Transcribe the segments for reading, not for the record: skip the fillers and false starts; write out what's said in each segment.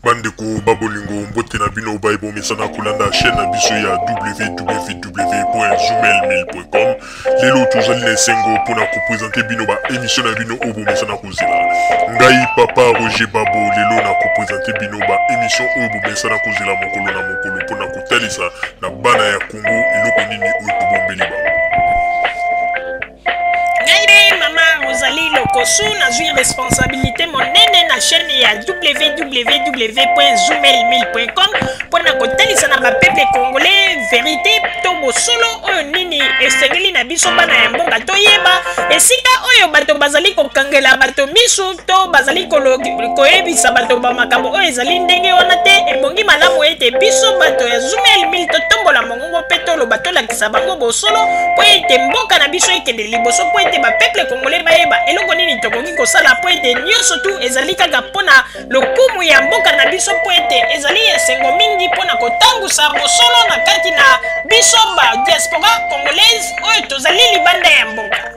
Bandeko ba bolingo, mbote na bino baye bomesana kolanda chaîne na biso ya www.zoomail1000.com. Lelo tozali na esengo mpona kopresente bino ba émission na bino oyo bomesana kozela. Ngai papa Roger Babo lelo na kopresente bino ba émission oyo bomesana kozela mokolo na mokolo mpona kotalisa na bana ya Congo eloko nini oyo tobombeli bango. Ngai nde mama Rosalie Lokosu, nazwi responsabilité monene na chaîne ya www.zoomail1000.com mpo na kotalisa na bapeuple congolais verité to bosolo oyo nini esengeli na biso bana ya mboka toyeba esika oyo bato bazali kokangela bato misu to bazali koyebisa bato ba makambo oyo ezali ndenge wana te. Ebongi malamu ete biso bato ya Zoomail 1000 totombola mongongo mpe toloba, tolakisa bango bosolo mpo ete mboka na biso ekende liboso, mpo ete bapeuple congolais bayeba eloko nini tokoki kosala, mpo ete nyonso tu ezali kaka mpo na lokumu ya mboka na biso, mpo ete ezali esengo mingi mpo na kotangusa bosolo na kati na biso ba diaspora congolaise oyo tozali libanda ya mboka.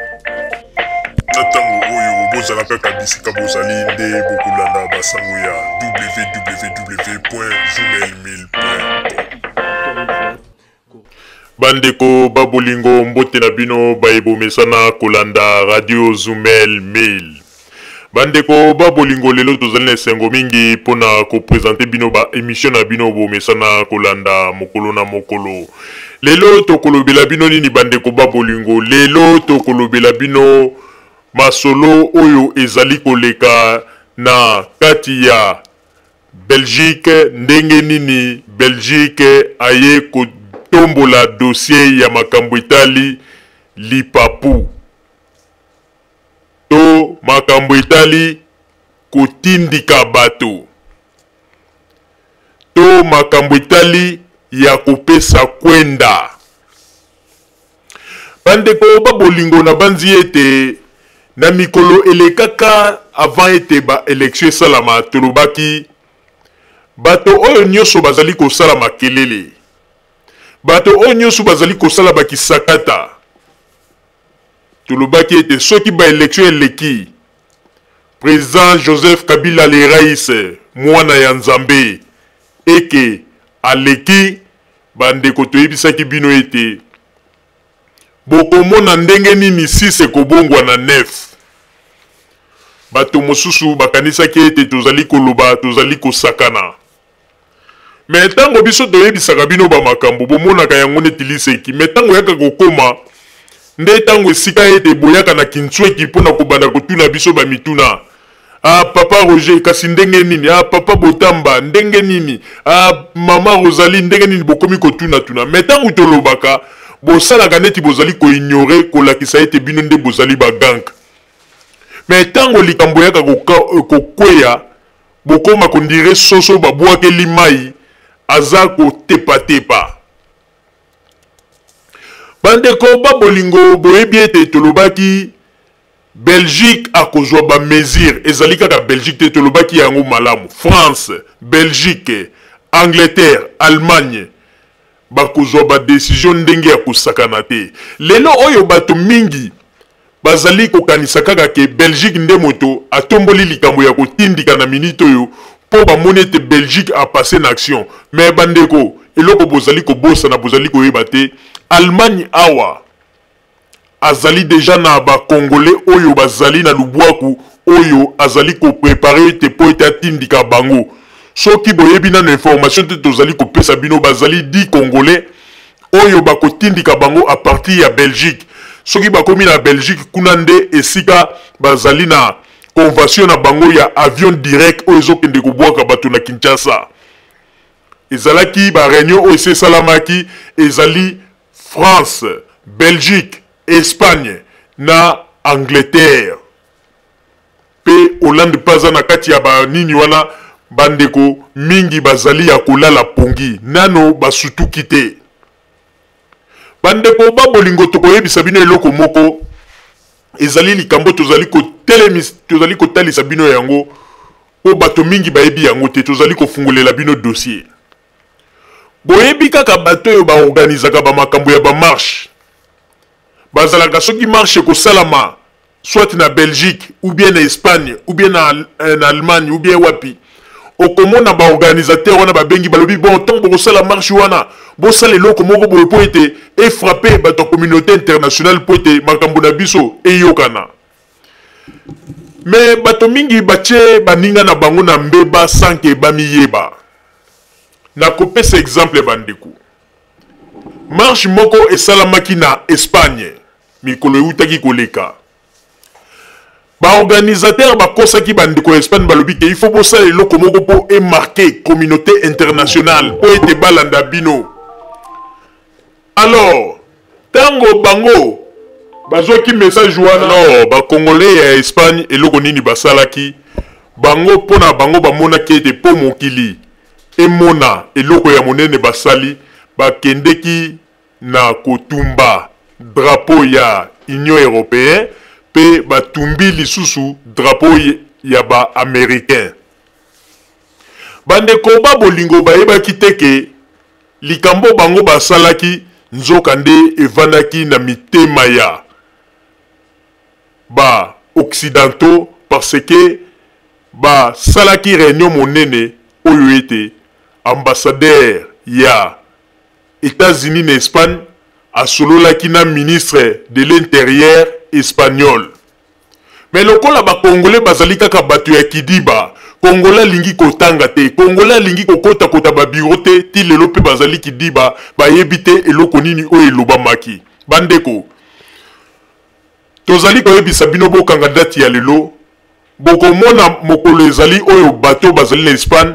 Na ntango oyo bozala kaka bisika bozali nde bokolanda basango ya www.zoomail1000.com. Bandeko ba bolingo, mbote na bino baye bomesana kolanda radio Zumel 1000. Bandeko ba bolingo, lelo tozali na esengo mingi mpona kopresente bino ba emission na bino bomesana kolanda mokolo na mokolo. Lelo tokolobela bino nini bandeko ba bolingo? Lelo tokolobela bino masolo oyo ezali koleka na kati ya Belgique, ndenge nini Belgique aye kotombola dossier ya makambo etali lipapu to makambo etali kotindika bato to makambo etali ya kopesa kwenda. Bandeko ba bolingo, nabanzi ete na mikolo elekaka avant ete ba election esalama, tolobaki bato oyo nyonso bazali kosala makelele, bato oyo nyonso bazali kosala bakisakata, tolobaki ete soki ba election eleki, président Joseph Kabila le Rais, mwana ya Nzambe, eke aleki. Bandeko, toyebisaki bino ete bokomona ndenge nini 6 ekobongwa na 9. Bato mosusu bakanisaki ete tozali koloba, tozali kosakana. Me ntango biso toyebisaka bino bamakambo, bomonaka yango neti liseki. Me ntango yaka kokoma nde ntango esika ete boyaka na kintsweki mpo na kobanda kotuna biso bamituna. Ah papa Roger, kasi ndenge nini? Ah papa Botamba, ndenge nini? Ah mama Rosalie, ndenge nini? Bokomi kotuna-tuna. Me ntango tolobaka, bosalaka neti bozali koignore, kolakisa ete bino nde bozali bagank. Me ntango likambo eyaka kokweya, bokoma kondire soso babwakeli mai, aza kotepatepa. Bandeko ba bolingo, boyebi ete tolobaki Belgique akozwa ba mesures. Ezali kaka Belgique te, tolobaki yango malamu. France, Belgique, Angleterre, Allemagne bakozwa ba decision ndenge ya kosakana te. Lelo oyo bato mingi bazali kokanisa kaka ke Belgique nde moto atomboli likambo ya kotindika na minute oyo, mpo bamoni ete Belgique a passe na action. Mais bandeko, eloko bozali kobosana, bozali koyeba te, Allemagne awa azali deja na ba Congolais oyo bazali na lubwaku oyo azali ko preparer ete mpo ete atindika bango. Soki boyebi nano information te, tozali kopesa bino, bazali 10 Congolais oyo bakotindika bango a partir ya Belgique. Soki bakomi na Belgique, kuna nde esika bazali na convention na bango ya avion direct oyo ezokende kobwaka bato na Kinshasa. Ezalaki ba reunion oyo esi esalamaki, ezali France, Belgique, Espagne na Angleterre pe Hollande pe aza na kati ya ba nini wana. Bandeko mingi bazali ya kolala pongi, nano basutuki te. Bandeko ba bolingo, tokoyebisa bino eloko moko, ezali likambo tozali kotelemisa, tozali kotalisa bino yango po bato mingi bayebi yango te. Tozali kofungolela bino dossier. Boyebi kaka bato oyo baorganizaka bamakambo ya bamarche, bazalaka soki marche ekosalama soit na Belgique ou bien na Espagne ou bien na Allemagne ou bien wapi, Okomona baorganisateur wana babengi, balobi: bon, ntango bokosala marche wana, bosala eloko moko boye mpo ete efrappe bato ya communauté internationale, mpo ete makambo na biso eyokana. Me bato mingi batie baninga na bango na mbeba sans que bamiyeba. Nakopesa exemple, bandeko. Marche moko esalamaki na Espagne mikolo eutaki koleka. Baorganisateur bakosaki bandeko ya Espagne, balobi ke il faut bosala eloko moko mpo emarke communauté internationale, mpo ete balanda bino. Alors ntango bango bazwaki message wana, alors bacongolais ya Espagne, eloko nini basalaki? Bango, mpo na bango, bamonaki ete mpo mokili emona eloko ya monene basali, bakendeki na kotumba drapeau ya Union européenne mpe batumbi lisusu drapeau ya baaméricain. Bandeko ba bolingo, bayebaki te ke likambo bango basalaki, nzoka nde evandaki na mitema ya ba occidentaux, parce que basalaki réunion monene oyo ete ambassadeur ya États-Unis na Espagne asololaki na ministre de l'Intérieur espagnol. Me lokola bakongole bazali kaka bato ya kidiba, Congolais alingi kotanga te, Congolais alingi kokotakota babiro te, ti lelo mpe bazali kidiba, bayebi te eloko nini oyo elobamaki. Bandeko, tozali koyebisa bino, bokanga date ya lelo. Bokomona mokolo ezali oyo bato bazali na Espagne,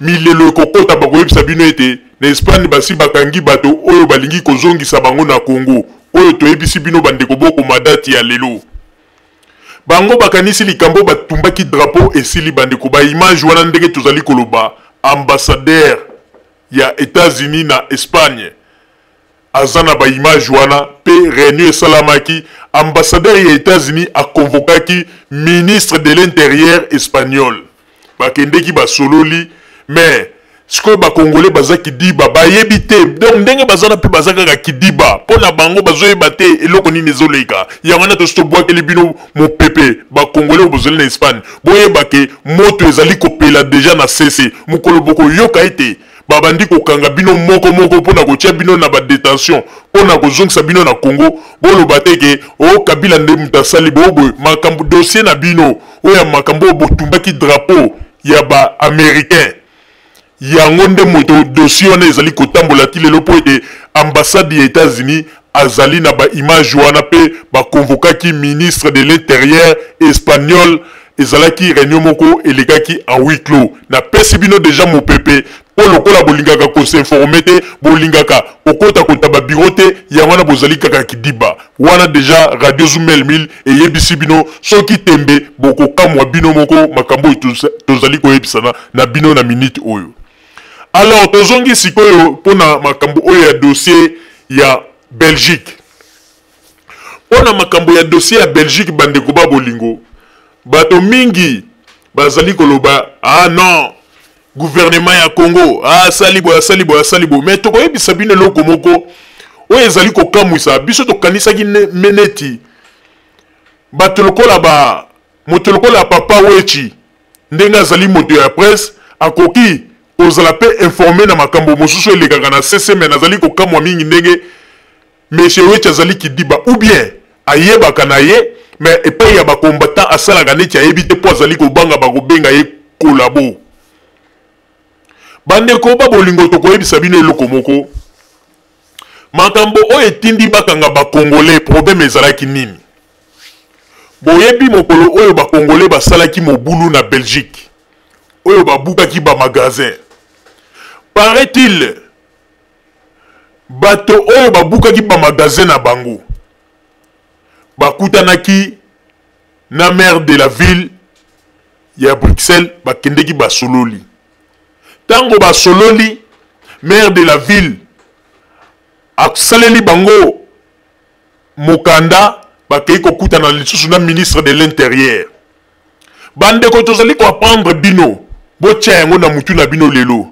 milelo ekokota, bakoyebisa bino ete na Espagne basi bakangi bato oyo balingi kozongisa bango na Congo. Oyo toyebisi bino, bandeko, bokoma date ya lelo. Bango bakanisi likambo batumbaki drapeau esili. Bandeko, baimage wana, ndenge tozali koloba, ambassadeur ya États-Unis na Espagne aza na baimage wana mpe réunion esalamaki. Ambassadeur ya États-Unis aconvokaki ministre de l'Intérieur espagnol, bakendeki, basololi. Mais sikoyo bakongole baza kidiba, bayebi te. Donc ndenge baza na mpe baza kaka kidiba, mpo na bango bazoyeba te eloko nini ezoleka. Yango wana tosi tobwakeli bino mopepe. Bakongole oyo bozali na Espagne, boyeba ke moto ezali kopela deja na sese. Mokolo bokoyoka ete babandi kokanga bino moko moko mpona kotia bino na badetention, mpona kozongisa bino na Congo, boloba te ke o Kabila nde moto asali boboye. Makambo dossier na bino oyo ya makambo oyo botumbaki drapeau ya baaméricain, yango nde moto dossier wana ezali kotambola ti lelo, mpo ete ambassade ya États-Unis azali na baimage wana mpe bakonvokaki ministre de l'Intérieur espagnol. Ezalaki réunion moko elekaki en huis clos. Napesi bino deja mopepe, mpo lokola bolingaka kosinforme te, bolingaka kokotakota babiro te, yango wana bozali kaka kidiba wana. Deja Radio Zumel 1000 eyebisi bino. Soki tembe, bokokamwa bino moko makambo oyo tozali koyebisana na bino na minute oyo. Alors tozongi sikoyo mpona makambo oyo ya dossier ya Belgique. Mpona makambo ya dossier ya Belgique, bandeko ba bolingo, bato mingi bazali koloba: ah non, gouvernement ya Congo asali boye, asali boye, asali boye. Mais tokoyebisa bino eloko moko oyo ezali kokamwisa biso. Tokanisaki meneti bato lokola ba moto lokola papa Wechi, ndenge azali moto ya presse, akoki kozala mpe informé na makambo mosusu elekaka na cc. Me nazali kokamwa mingi ndenge monsieur Wechi azali kidiba, ou bien ayebaka na ye, mais epai ya bacombattant asalaka neti ayebi te, mpo azali kobanga bakobenga ye collabo. Bandeko ba bolingo, tokoyebisa bino eloko moko. Makambo oyo etindi bakanga bakongole, problème ezalaki nini? Boyebi mokolo oyo bakongole basalaki mobulu na Belgique, oyo babukaki bamagasin, paraît-il bato oyo babukaki bamagasin na bango bakutanaki na maire de la ville ya Bruxelles, bakendeki, basololi. Ntango basololi, maire de la ville asaleli bango mokanda, bakei kokutana lisusu na ministre de l'Intérieur. Bandeko, tozali koapprendre bino, botia yango na mutu na bino lelo.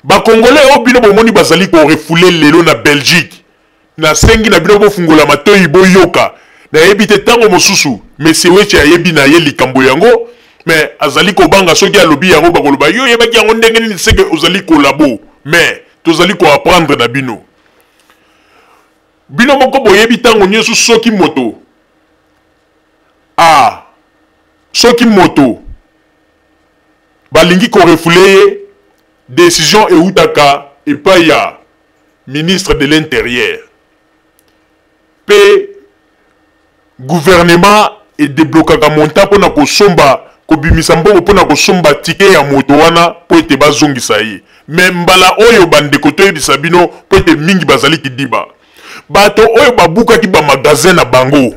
Bakongole oyo bino bomoni bazali korefouler lelo na Belgique, nasengi na bino bofungola matoi, boyoka. Nayebi te, ntango mosusu monsieur Wechi ayebi na ye likambo yango. Mais azali kobanga soki alobi yango bakoloba yo oyebaki yango ndenge nini seke ozali kolabo. Mais tozali koapprendre na bino. Bino moko boyebi ntango nyonso soki moto a soki moto balingi korefoule ye, decision eutaka epai ya ministre de l'intérieur mpe gouvernement edeblokaka montant mpo na kosomba, kobimisa mbongo mpo na kosomba ticket ya moto wana mpo ete bazongisa ye. Me mbala oyo bandeko toyebisa bino mpo ete mingi bazali kidiba. Bato oyo babukaki ba magasin na bango,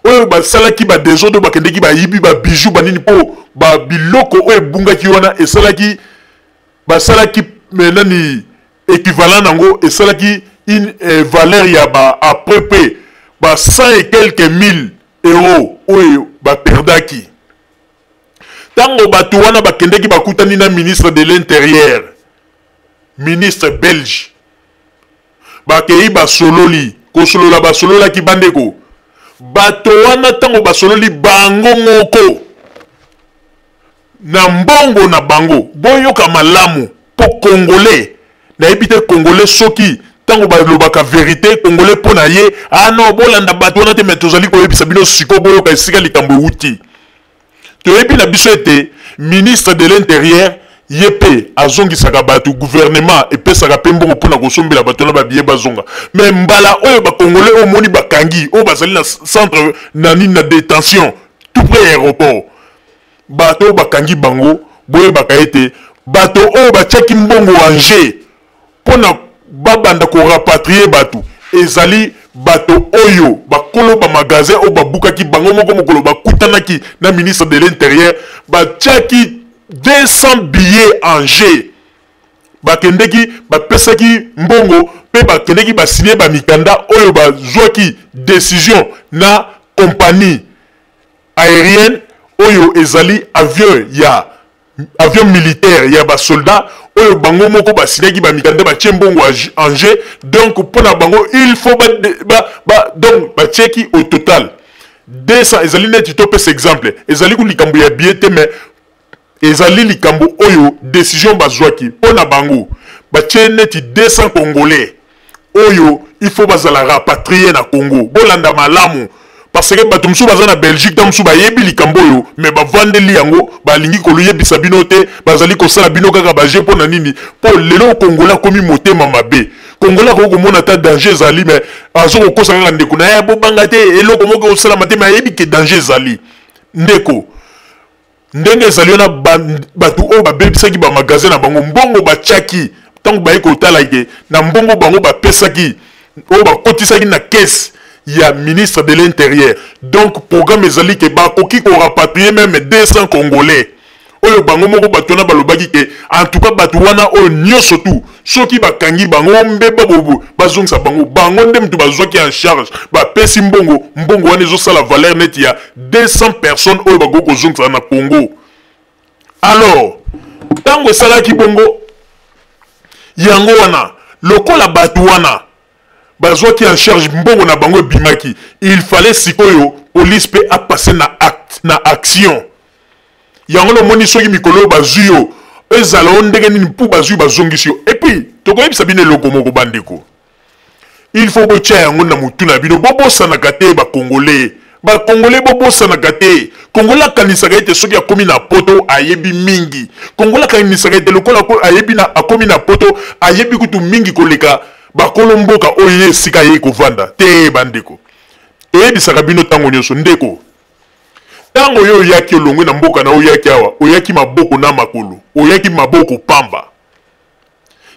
oyo basalaki ba desordre, bakendeki bayibi ba bijoux banini mpo ba biloko oyo ebungaki wana esalaki basalaki me nani équivalent nango esalaki une valeur ya ba à peu près ba 100 et quelques mille euros oyo baperdaki. Ntango bato wana bakendeki bakutani na ministre de l'intérieur, ministre belge, bakei basololi kosolola, basololaki bandeko bato wana. Ntango basololi bango moko na mbongo na bango, boyoka malamu mpo congolais nayebi te, congolais soki ntango balobaka verité, congolais mpo na ye ah non, bolanda bato wana te. Me tozali koyebisa bino sikoyo, boyoka esika likambo ewuti. Toyebi na biso ete ministre de l'intérieur ye mpe azongisaka bato, gouvernement epesaka mpe mbongo mpona kosombela bato na babiye bazonga. Me mbala oyo bakongolais oyo omoni bakangi oyo bazali na centre na nini na détention tout près ya aéroport, bato oyo bakangi bango, boyebaka ete bato oyo batiaki mbongo en jeu mpona babanda korapatrie bato ezali bato oyo bakolo ba magasin oyo babukaki bango moko. Mokolo bakutanaki na ministre de l'intérieur, batiaki 200 billets en jeu, bakendeki bapesaki mbongo mpe bakendeki basigne bamikanda oyo bazwaki décision na compagnie aérienne oyo ezali avion ya avion militaire ya basoldat oyo bango moko basignaki bamikanda, batie mbongo en jeu. Donc mpo na bango il faut ba, donc batieki au total 200. Ezali neti topesa exemple, ezali ku likambo ya billet te, mais ezali likambo oyo décision bazwaki mpo na bango, batie neti 200 congolais oyo il faut bazala rapatrié na Congo. Bolanda malamu parce que bato mosusu baza na Belgique, ta mosusu bayebi likambo oyo me bavandeli yango, balingi koyebisa bino te, bazali kosala bino kaka baje. Mpo na nini? Mpo lelo congolais akomi motema mabe. Congolais akoki komona ata danger ezali, me azo kokosa kaka ndeko na ye, bobanga te, eloko moko ekosalama te, me ayebi ke danger ezali. Ndeko, ndenge ezali wana, bato oyo babebisaki bamagasin na bango, mbongo batiaki, ntango baye kotala ke na mbongo bango bapesaki oyo bakotisaki na caisse ya ministre de l'intérieur, donc programme ezali ke bakoki korapatrie même 200 congolais oyo bango moko bato wana balobaki ke en tout cas bato wana oyo nyonso tu soki bakangi bango mbeba bobo bazongisa bango. Bango nde moto bazwaki en charge, bapesi mbongo, mbongo wana ezosala valeur neti ya 200 personnes oyo bakoki kozongisa na Congo. Alors ntango esalaki bongo, yango wana lokola bato wana bazwaki en charge, mbongo na bango ebimaki, il fallait sikoyo police mpe apasse na acte, na action. Yango nomoni soki mikolo oyo bazwi yo, ezala yo ndenge nini, mpo bazwi bazongisi yo. Et puis tokoyebisa bino eloko moko bandeko, il faut botia yango na motu na bino, bobosanaka te bakongole, bakongole bobosanaka te. Kongole akanisaka ete soki akomi na poto ayebi mingi. Kongole akanisaka ete lokola ayebi na akomi na poto ayebi kutu mingi koleka bakolo mboka oyo ye esika ye kovanda te. Bandeko, toyebisaka bino ntango nyonso, ndeko, ntango oyo oyaki olongwe na mboka na oyaki awa, oyaki maboko na makolo, oyaki maboko pamba.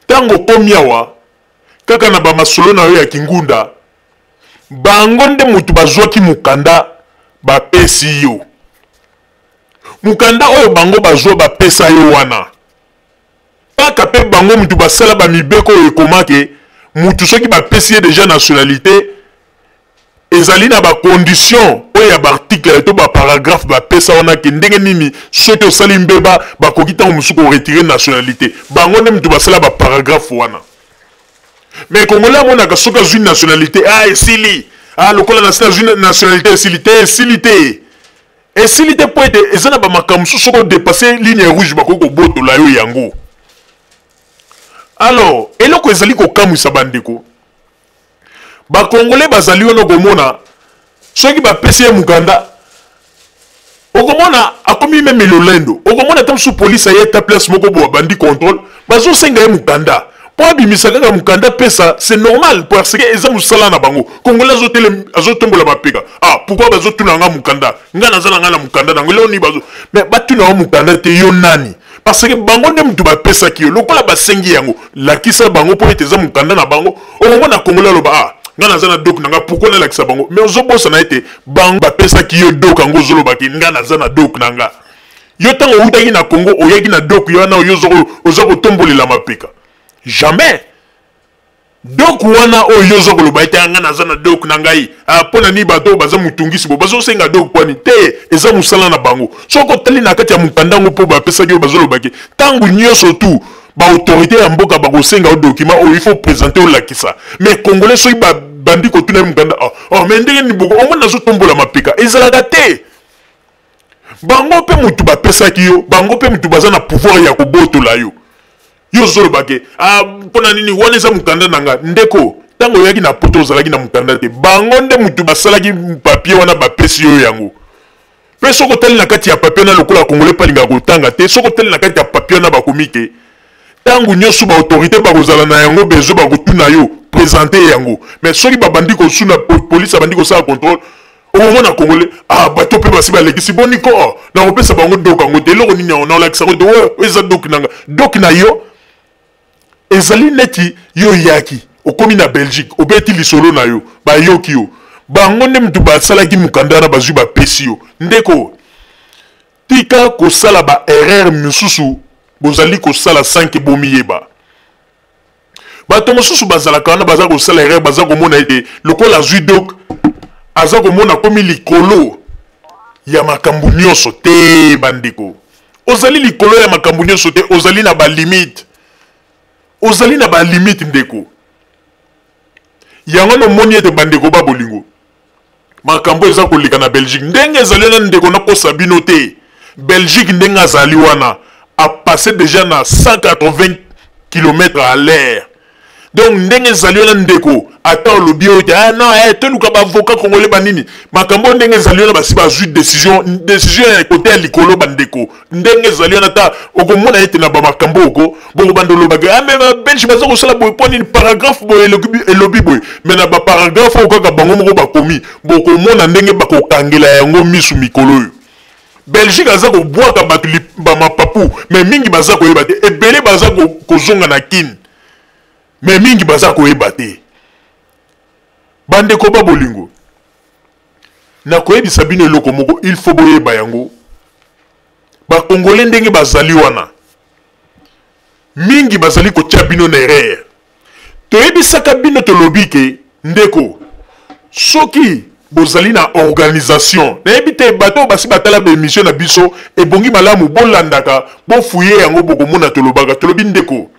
Ntango okomi awa kaka na bamasolo na yo ya kingunda, bango nde moto bazwaki mokanda bapesi yo mokanda oyo bango bazwa bapesa yo wana kaka mpe bango moto basala bamibeko oyo ekomake motu soki bapesi ye deja nationalité, ezali na bacondition oyo ya baarticle to baparagraphe bapesa wana ke ndenge nini soki osali mbeba bakoki ntango mosusu koretire nationalité. Bango nde moto basala baparagraphe wana. Mais congolais amonaka soki azwi nationalité, ah esili, ah lokola nasi nazwi nationalité esili te. Esili te. Esili te mpo ete eza na bamakambo mosusu soki odepasse ligne rouge bakoki kobotola yo yango. Alors eloko ezali kokamwisa bandeko, bakongole bazali wana, okomona soki bapesi ye mokanda, okomona akomi meme lolendo, okomona ata mosusu polise aye ata place moko boye abandi contrôle, bazosenga ye mokanda mpo abimisa kaka mokanda pesa. C'est normal parce que eza mosala na bango. Congolais azotombola mapeka: ah, pourquoi bazotuna nga mokanda? Nga naza na nga na mokanda nango, eloko nini bazo? Mais batuna yo mokanda te, yo nani? Parce que bango nde motu bapesaki yo. Lokola basengi yango, lakisa bango mpo ete eza mokanda na bango. Okomona Congolais aloba: ah, nga naza na doc na nga, pourquoi nalakisa bango? Mais ozobosana ete bango bapesaki yo doc yango. Ozolobaki nga naza na doc na nga. Yo ntango outaki na Congo, oyaki na doc yo wana oyo oza kotombolela mapeka? Jamais. Doc wana oyo yo oza koloba ete nga naza na doc na ngai, mpo na nini bato oyo baza motungisi bo bazosenga doc pwani te? Eza mosala na bango. Soki otali na kati ya mokanda yango mpo bapesaki oyo, bazolobaki ntango nyonso tu baautorité ya mboka bakosenga yo document oyo, il faut présenter, olakisa. Mais Congolais, soki babandi kotuna ye mokanda, oh, oh, mais ndenge nini boko omoni nazotombola mapeka? Ezalaka te. Bango mpe motu bapesaki yo, bango mpe motu baza na pouvoir ya kobotola yo. Yo ozoloba ke ah, mpo na nini? Wana eza mokanda na nga. Ndeko, ntango oyaki na Poto, ozalaki na mokanda te. Bango nde motu basalaki papier wana, bapesi yo yango. Mpe soki otali na kati ya papier wana, lokola Congolais mpe alingaka kotanga te, soki otali na kati ya papier wana, bakomi ke ntango nyonso baautorité bakozala na yango besoin, bakotuna yo, présente yango. Mais soki babandi kosuna, police abandi kosala contrôle, okomona Congolais: ah, bato mpe basi balekisi, boni ko? Oh, nakopesa bango doc yango te. Eloko nini yango naolakisa yango te? Oyo eza doc nanga. Doc na yo ezali neti yo oyaki, okomi na Belgique, obeti lisolo na yo, bayoki yo. Bango nde mutu basalaki mokanda wana, bazwi, bapesi yo. Ndeko, tika kosala ba erreur misusu bozali kosala sans que bomiyeba. Bato mosusu bazalaka wana, baza kosala erreur, baza komona ete lokola azwi doc, aza komona komi likolo ya makambo nyonso te. Bandeko, ozali likolo ya makambo nyonso te. Ozali na balimite, ozali na balimite, ndeko. Yango nomoni ete bandeko ba bolingo, makambo eza koleka na Belgique ndenge ezali wana, ndeko, nakosa bino te. Belgique ndenge azali wana, apasse déjà na 180 km à l'heure. Donc ndenge ezali wana, ndeko, ata olobi oyo te, ah non, eh, toluka baavocat congolais banini, makambo ndenge ezali wana, basi bazwi décision, décision ya kote ya likolo. Bandeko, ndenge ezali wana, ata okomona ete na bamakambo oko bongo bando olobaka: ah, mais babelge baza kosala boye mpo nini? Paragraphe boye elobi boye. Mais na baparagraphe oyo kaka bango moko bakomi, bokomona ndenge bakokangela yango misu mikolo oyo. Belgique aza kobwaka bato bamapapu, mais mingi baza koyeba te. Ebele baza kozonga na Kine, mais mingi baza koyeba te. Bandeko ba bolingo, nakoyebisa bino eloko moko, il faut boyeba yango. Bakongole ndenge bazali wana, mingi bazali kotia bino na erreur. Toyebisaka bino, tolobi ke ndeko, soki bozali na organisation, nayebi te bato oyo basi batala baémission na biso, ebongi malamu bolandaka, bofuye yango, bokomona tolobaka, tolobi: ndeko,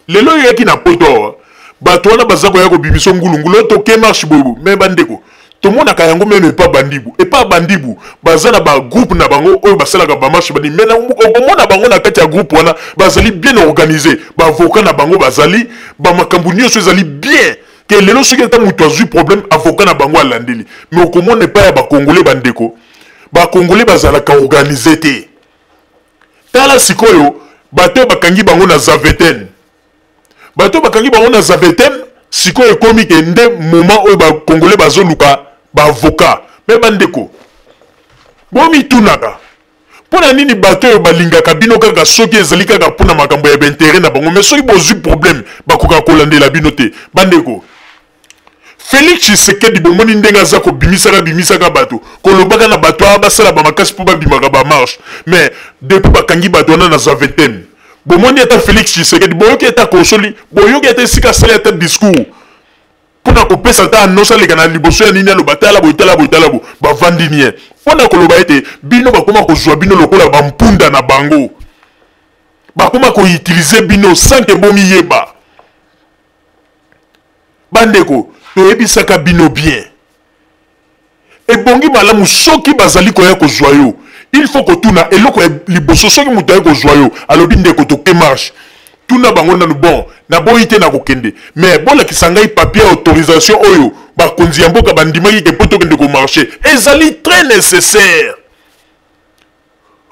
lelo oyaki na Poto awa, bato wana baza koya kobimisa ngulungulu, toke marche boye. Mais bandeko, tomonaka yango même epa bandibu. Epa bandibu baza na bagroupe na bango oyo basalaka bamarche bani, mais okomona bango na kati ya groupe wana bazali bien organisé, baavocat na bango bazali, bamakambo nyonso ezali bien, ke lelo soki ata moto azwi problème, avocat na bango alandeli. Mais okomona epai ya bakongole, bandeko, bakongole bazalaka organisé te. Tala sikoyo bato oyo bakangi bango na Zaventem, bato oyo bakangi bango na Zaventem, sikoyo ekomi ke nde moment oyo bakongole bazoluka baavocat. Mais bandeko, bomitunaka mpo na nini bato oyo balingaka bino kaka soki ezali kaka mpona makambo ya baintérêt na bango, mais soki bozwi problème, bakokaka kolandela bino te? Bandeko, Félix Tshisekedi, bomoni ndenge aza kobimisaka bimisaka bato, kolobaka na bato awa basala bamakasi mpo babimaka bamarche. Mais depuis bakangi bato wana na Zaventem, bomoni ata Félix Tshisekedi, boyoki ata kosoli, boyoki ata esika asali ata discours mpona kopesa ata annonce, aleka na liboso ya nini, aloba: tala boye, tala boye, tala boye? Bavandi nie mpona koloba ete bino bakoma kozwa bino lokola bampunda na bango, bakoma koutiliser bino sans que bomiyeba. Bandeko, toyebisaka bino bien, ebongi malamu soki bazali koya kozwa yo. Il faut kotuna eloko ya liboso. Soki moto aye kozwa yo, alobi: "Ndeko, toke marche", tuna bango nanu: "Bon, naboyi te na kokende, mais bolakisa ngai papier ya autorisation oyo bakonzi ya mboka bandimaki ke mpo tokende komarcher." Ezali très nécessaire,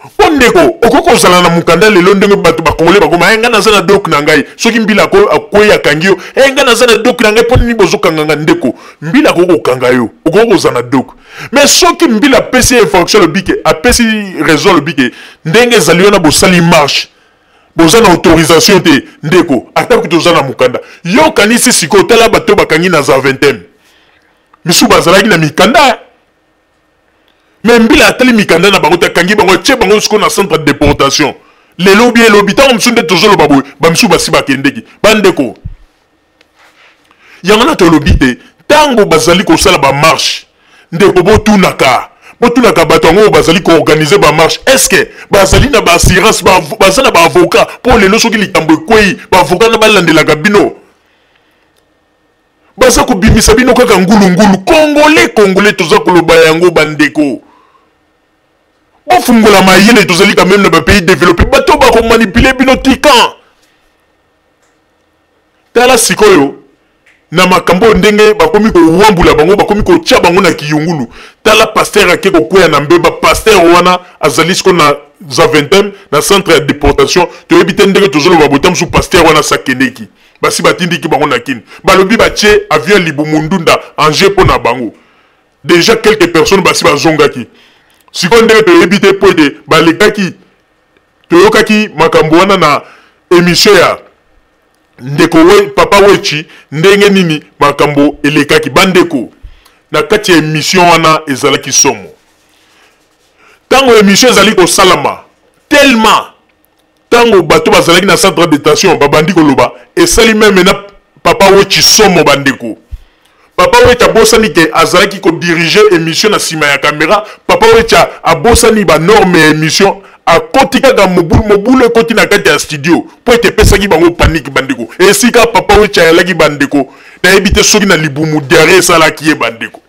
mpo ndeko, okoki kozala na mokanda lelo ndenge bato bakongole bakoma: "E, ngai naza na doc na ngai." Soki mbila akwei, akangi yo: "E, ngai naza na doc na ngai, mpo nini bozokanga nga?" Ndeko, mbila akoki kokanga yo, okoki kozala na doc, mais soki mbila apesi infraction, alobi ke apesi raison, alobi ke ndenge ezali wana, bosali marche, boza na autorisation te. Ndeko, ata kutu oza na mokanda, yo okanisi sikoyo, tala bato bakangi na Zaventem, misusu bazalaki na mikanda, mais mbila atali mikanda na bango te, akangi bango, atie bango sikoyo na centre de déportation. Lelo bi elobi ntango mosusu nde tozoloba boye, bamisusu basi bakendeki. Bandeko, yango na tolobi te, ntango bazali kosala bamarche, ndeko, botunaka, botunaka bato yango oyo bazali koorganiser bamarche: est ce que bazali na baassurance, baza na baavocat? Mpo lelo soki likambo ekwei, baavocat na balandelaka bino. Baza kobimisa bino kaka ngulungulu. Congolais, congolais, toza koloba yango. Bandeko, bofungola mayele. Tozali quand même na bapays développé. Bato bakomanipuler bino tikan. Tala sikoyo na makambo oyo, ndenge bakomi kowambula bango, bakomi kotia bango na kiyungulu. Tala pasteur ake kokwea na mbeba. Pasteur wana azali sikoyo na Zaventem, na centre ya déportation. Toyebi te ndenge tozoloba bota mosusu pasteur wana sakendeki, basi batindiki bango na kini. Balobi batie avion libumu ndunda en jeu mpo na bango. Déjà quelques personnes basi bazongaki. Sikoyo ndenge toyebi te, mpo ete balekaki, toyokaki makambo wana na émission ya ndeko we, papa Wechi, ndenge nini makambo elekaki. Bandeko, na kati ya émission wana ezalaki somo. Ntango émission ezali kosalama, tellement ntango bato bazalaki na centre de détention babandi koloba, esali même na papa Wechi somo. Bandeko, papa Wechi abosani ke azalaki kodiriger émission na nsima ya caméra. Papa Wechi abosani banorme ya émission, akoti kaka mobulu, mobulu ekoti na kati ya studio mpo ete epesaki bango panique. Bandeko, esika papa Wechi ayalaki, bandeko, nayebi te soki na libumu diarrhée esalaki ye. Bandeko,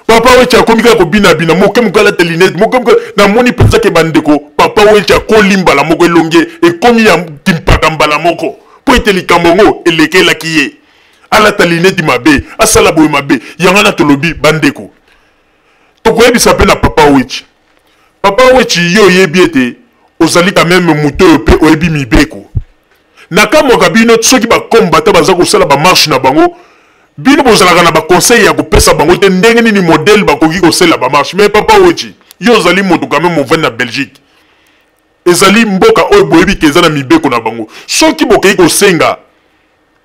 papa Wechi akomi kaka kobinabina moke moke, alata lunettes moke moke. Namoni mpenza ke, bandeko, papa Wechi akoli mbala moko, elonge ekomi ya kimpaka mbala moko, mpo ete likambo yango elekelaki ye. Alata lunettes mabe, asala boye mabe. Yango wana tolobi, bandeko, tokoyebisa mpe na papa Wechi: papa Wechi, yo oyebi ete ozali quand même moto oyo mpe oyebi mibeko. Nakamwaka bino, soki bakombata baza kosala bamarche na bango, bino bozalaka na baconseil ya kopesa bango te, ndenge nini modèle bakoki kosala bamarche. Mais papa Wechi, yo ozali moto quand même ovandi na Belgique, ezali mboka oyo boyebi ke eza na mibeko na bango. Soki bokei kosenga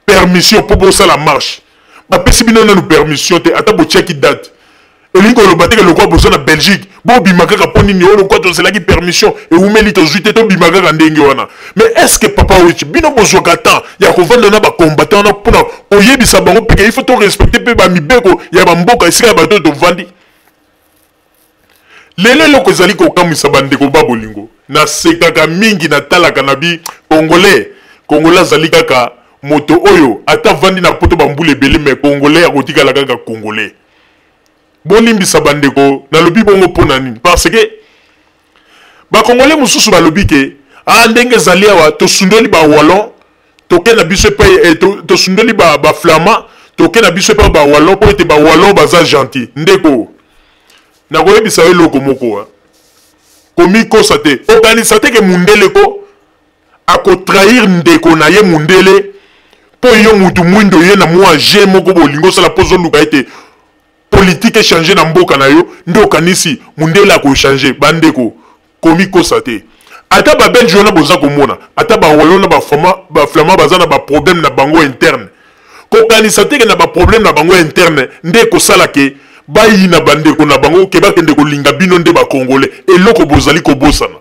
permission mpo bosala marche, bapesi bino nanu permission te, ata botiaki date, elingi koloba te ke lokwa boza na Belgique, bobima kaka. Mpo nini? Oyo lokwa tozelaki permission, ewumeli, tozwi te, tobima kaka ndenge wana. Mais est ce que, papa Wechi, bino bozwaka temps ya kovanda na bacombattant wana mpona koyebisa bango mpe ke il faut torespecter mpe bamibeko ya bamboka esika ya bato oyo tovandi? Lelo eloko ezali kokamwisa, bandeko ba bolingo, nasekaka mingi, natalaka na bi congolais. Congolais azali kaka moto oyo ata vandi na poto bambula ebele, mais congolais akotikala kaka congolais. Bolimbisa bandeko, nalobi bongo mpo na nini? Parce que bakongolais mosusu balobi ke: "Ah, ndenge ezali awa, tosundoli bawallon, toke na biso epai eh, tosundoli baflamand, toke na biso epai bawallon, mpo ete bawallon baza gentil." Ndeko, nakoyebisa yo eloko moko: komikosa te. Okanisa te ke mundele ko akotrahir ndeko na ye mundele mpo yo mutu mwindo ye na mwa je moko bolingi osala mpo ozoluka ete politique echanger na mboka na yo, nde okanisi mundele akochanger. Bandeko, komikosa te. Ata babelge wana boza komona, ata bawallon na baflamand, baza na baproblème na bango interne. Kokanisa te ke na baproblème na bango interne nde ekosala ke bayina bandeko na bango, ke bakende kolinga bino nde bakongole. Eloko bozali kobosana,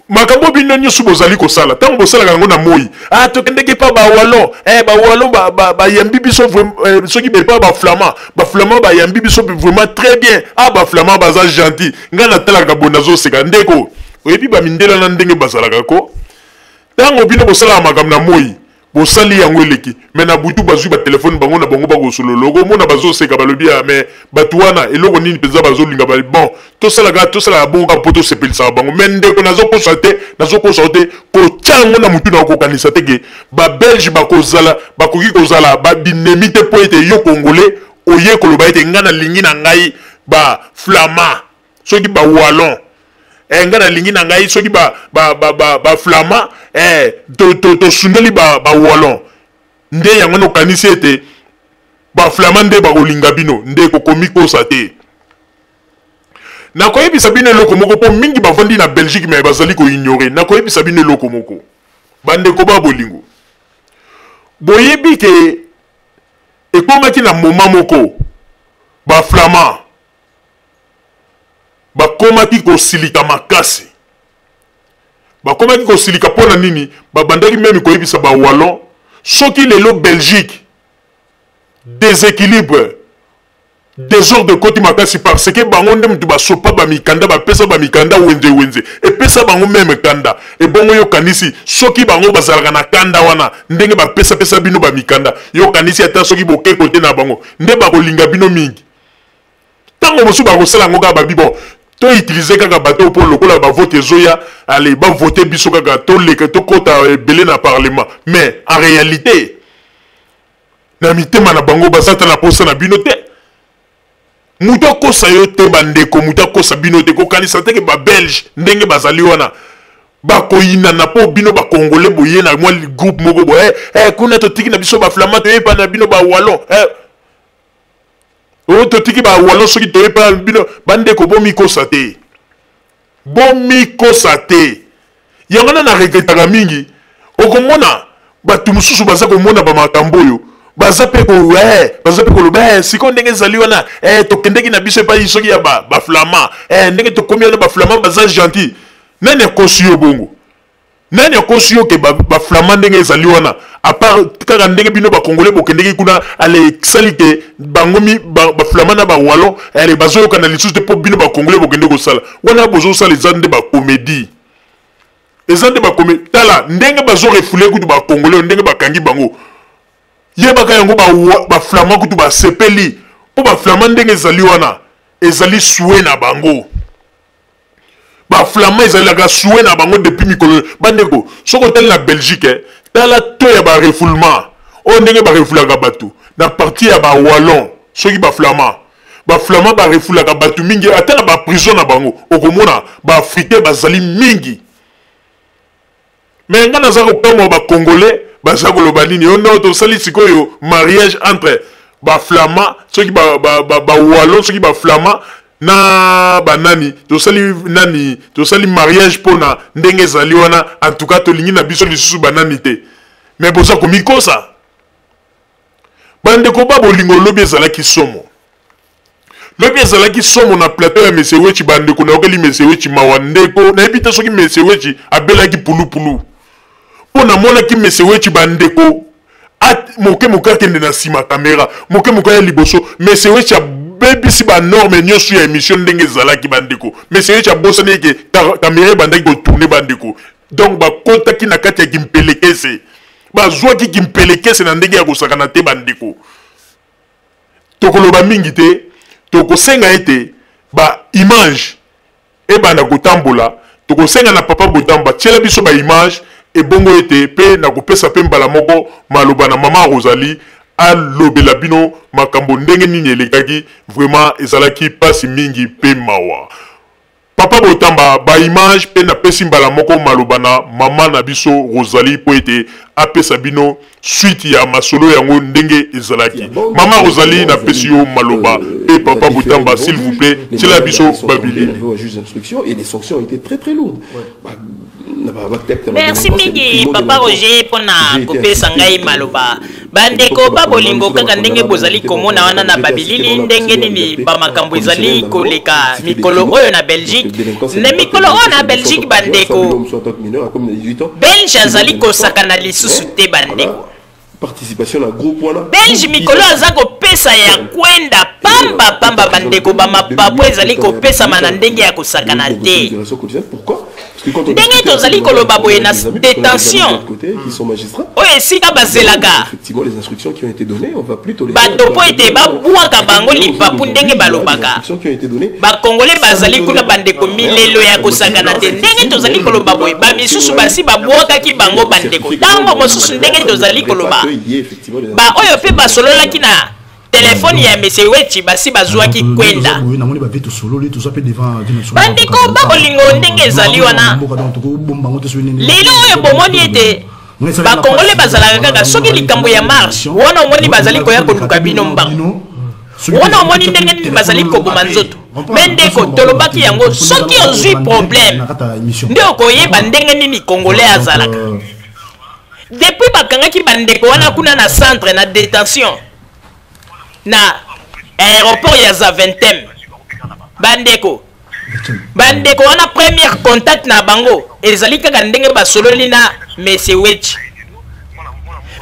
makambo bino nyonso bozali kosala, ntango bosalaka yango na moi: "Ah, tokendeki mpa bawallon, eh, bawallon bayambi biso eh, soki epa baflamand, baflamand bayambi biso vraiment très bien. Ah, baflamand baza gentil." Ngai natalaka boye, nazoseka. Ndeko, oyebi bamindele na ndenge bazalaka ko. Ntango bino bosalaka makambo na moi, Bosali yango eleki mais na butu bazwi ba telephone bango na bango bakosolola, okomona bazoseka balobi ya mais bato wana eloko nini mpenza bazolinga ba bon tosalaka tosalaka bongo kaka mpo tosepelisaka bango. Mais ndeko, nazokosa te, nazokosa yo te, kotya yango na motu na kokanisa te ke babelge bakozala bakoki kozala babinemi te mpo ete yo congolais oye koloba ete ngai nalingi na ngai baflama soki bawallon eh, ngai nalingi na ngai soki baflama ba, ba, ba eh, tosundoli to, to bawallon ba nde yango nokanisi ete baflama nde bakolinga bino. Ndeko, komikosa te. Nakoyebisa bino eloko moko mpo mingi bavandi na Belgique mais bazali koignore. Nakoyebisa bino eloko moko, bandeko ba bolingo. Boyebi ke ekomaki na moma moko baflama bakomaki kosilika makasi. Bakomaki kosilika mpo na nini? Babandaki meme koyebisa bawallon, soki lelo Belgique déséquilibre, désordre ekoti makasi, parce que bango nde mutu basopa bamikanda, bapesa bamikanda wenze wenze, epesa bango meme kanda. Ebongo yokanisi soki bango bazalaka na kanda wana ndenge bapesapesa bino bamikanda, yokanisi ata soki boke kote na bango nde bakolinga bino mingi? Ntango mosusu bakosala yango kaka babi bon, toutilize kaka bato mpo lokola bavote ezoya, ale bavote biso kaka, toleka, tokɔta ebele na parlement. Mais en réalité na mitema na bango baza ata na posa na bino te. Moto akosa yo te, bandeko, moto akosa bino te. Kokanisa te ke babelge ndenge bazali wana bakoyinana mpo bino bakongole boye na mwa groupe moko boye eh, eh, kuna totiki na biso baflama, toyepa na bino bawallon eh. Oyo totiki bawallon soki toyepa bino. Bandeko, bomikosa te, bomikosa te. Yango wana na regretaka mingi, okomona bato mosusu baza komona bamakambo oyo, baza mpe baza mpe koloba eh, sikoyo ndenge ezali wana eh, tokendeki na biso epai soki ya baflama ba eh, ndenge tokomi wana baflama baza gentil. Nani akosi yo bongo? Nani akosi yo ke baflama ba ndenge ezali wana, apart kaka ndenge bino bakongole bokendeki kuna, ale esali te bango baflama na bawallon ale bazoyokana lisusu te mpo bino bakongole bokende kosala wana bozosala. Eza nde bacomédie, eza nde bakomi. Tala ndenge bazorefule kutu bakongole, ndenge bakangi bango, yebaka yango baflama kutu basepeli mpo baflama ndenge ezali wana ezali sue na bango. Baflama ezalaka sue na bango depuis mikolo. Bandeko, soki otali na Belgique eh, tala to ya barefoulement oyo ndenge barefulaka bato na parti ya bawallon soki baflama. Baflama barefulaka bato mingi, ata na baprison na bango okomona baafricain bazali mingi. Mais nga naza kokamwa, bacongolais baza koloba nini? Yo no tosali sikoyo mariage entre baflama soki bawallon ba, ba, ba soki baflama na banani, tosali nani, tosali mariage mpona ndenge ezali wana. En tout cas tolingi na biso lisusu banani te. Mais boza komikosa, bandeko ba bolingo. Lobi ezalaki somo, lobi ezalaki somo na plateau ya Monsieur Wechi. Bandeko, nayokeli Monsieur Wechi mawa. Ndeko, nayebi te soki Monsieur Wechi abelaki pulupulu, mpo namonaki Monsieur Wechi, bandeko, moke moke akende na nsima kamera, moke moke ya liboso. Monsieur Wechi abebisi banorme nyonso ya émission ndenge ezalaki. Bandeko, Monsieur Wechi abosani eke kamera ebandaki kotourne. Bandeko, donc bakotaki na kati ya kimpelekese, bazwaki kimpelekese na ndenge ya kosakana te. Bandeko, tokoloba mingi te, tokosenga ete baimage ebanda kotambola. Tokosenga na papa Botamba tiela biso baimage, ebongo ete mpe nakopesa mpe mbala moko maloba na mama Rosalie alobela bino makambo ndenge nini elekaki. Vraiment ezalaki mpasi mingi mpe mawa. Papa Botamba, baimage, mpe napesi mbala moko maloba na mama na biso Rosalie mpo ete apesa bino suite ya masolo yango ndenge ezalaki. Mama Rosalie, napesi yo maloba, mpe papa Botamba, s'il vous plaît, tiela biso babilili. Et les sanctions ont été très très lourdes. Merci mingi, papa Roger, mpona kopesa ngai maloba. Bandeko ba bolingo, kaka ndenge bozali komona wana na babilili ndenge nini bamakambo ezali koleka mikolo oyo na Belgique. Na mikolo oyo na Belgique, bandeko, Belge azali kosakana lisusu te. Bandeko, participation na groupe wana. Belge mikolo aza kopesa ya kwenda pamba pamba. Bandeko, bamapapo ezali kopesama na ndenge ya kosakana te. Ndenge tozali koloba boye, na détention oyo Oyo esika bazelaka bato mpo ete babwaka bango lipapu ndenge balobaka. Bakongole bazali kuna bandeko, milelo ya kosakana te. Ndenge tozali koloba boye, bamisusu basi babwakaki bango bandeko. Ntango mosusu ndenge tozali koloba, baoyo mpe basololaki na telefone ya Monsieur Wetchi basi bazwaki kwenda. Bandeko ba bolingo, ndenge ezali wana lelo oyo, bomoni ete Bakongole bazalaka kaka soki likambo ya marche wana, omoni bazali koya koluka bino mbango wana, omoni ndenge nini bazali koboma nzoto. Me ndeko, tolobaki yango, soki ozwi problème nde okoyeba ndenge nini Congolais azalaka. Depuis bakangaki bandeko wana kuna na centre na détention na aéroport ya Zaventem, bandeko wana, première contact na bango ezali kaka ndenge basololi na Monsieur Wetchi.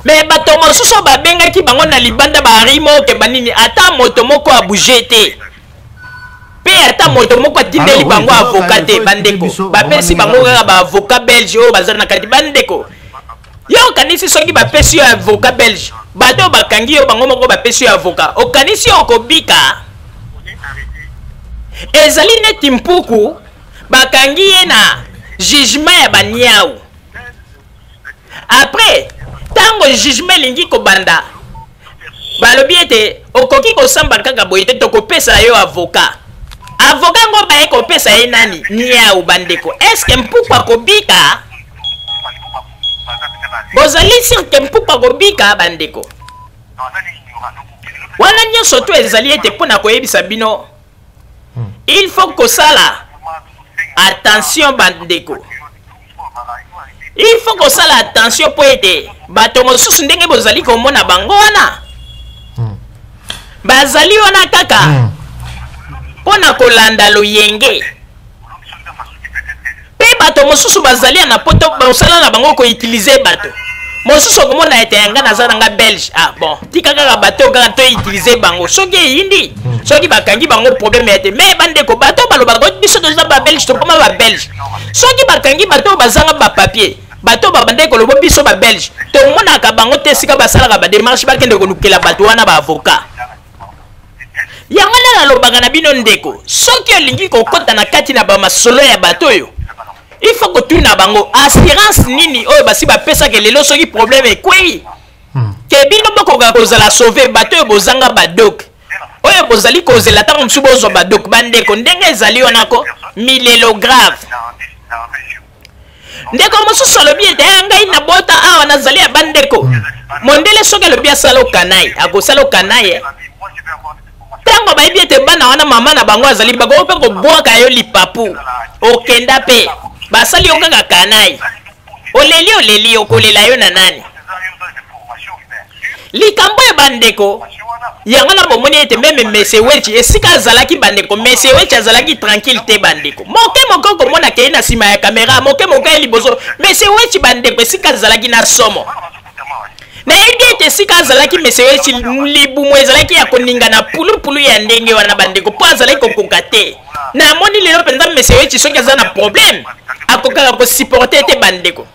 Me bato mosusu oyo babengaki bango na libanda, barimo oke banini, ata moto moko abouge te, mpe ata moto moko atindeli bango avocat te. Bandeko, bapesi bango kaka baavocat belge oyo baza na kati. Bandeko, yo okanisi soki bapesi yo avocat belge, bato oyo bakangi yo bango moko bapesi yo avocat, okanisi yo okobika? Ezali neti mpuku bakangi ye na jugement ya baniau. Après, ntango jugement elingi kobanda, balobi ete okoki kosamba kaka boye te, tokopesa yo avocat. Avocat ngo baye kopesa ye nani? Niau. Bandeko, est-ce mpuku akobika? Bozali sûr que mpuku akobika? Bandeko, wana nyonso to ezali ete mpo na koyebisa bino, il faut kosala attention. Bandeko, il faut kosala attention mpo ete bato mosusu, ndenge bozali komona bango wana, bazali wana kaka mpo na kolanda loyenge. Mpe bato mosusu bazali na poto, mosala na bango koutiliser bato mosusu. Okomona ete nga naza na nga belge, ah bon, tika kaka bato kaka toutiliser bango. Soki eyindi, soki bakangi bango, problème ya te. Me bandeko, bato balobaka biso toza babelge, tokoma babelge, soki bakangi bato oyo bazanga bapapier, bato babandaki koloba biso babelge, tomonaka bango te esika basalaka badémarche, bakende kolukela bato wana baavocat. Yango nde nalobaka na bino, ndeko, soki olingi kokɔta na kati na bamasolo ya bato oyo, il faut kotuna bango assurance nini oyo basi bapesaka lelo soki problème ekwei, ke bino bokoka kozala sauve. Bato oyo bozanga badoc, oyo bozali kozela ntango mosusu bozwa badoc, bandeko, ndenge ezali wana ko milelo grave. Ndeko mosusu alobi ete ngai nabota awa, nazali ya bandeko mondele. Soki alobi asala okanai, akosala okanai ye. Ntango bayebi ete bana wana mama na bango azali, bakoki mpe kobwaka yo lipapu, okenda mpe basali yo kaka kanai. Oleli, oleli, okolela yo na nani? Likambo ya bandeko yango na bomoni ete même Monsieur Wetchi, esika azalaki, bandeko, Monsieur Wetchi azalaki tranquille te. Bandeko, moke moke okomona kei na nsima ya kamera, moke moke ye liboso. Monsieur Wetchi, bandeko, esika azalaki na somo. Nayebi ete esika azalaki, Monsieur Wetchi, libumu ezalaki ya koningana pulupulu ya ndenge wana, bandeko, mpo azalaki kokoka te. Namoni lelo mpenza Monsieur Wetchi, soki aza na problème, akokaka kosupporter te. Bandeko,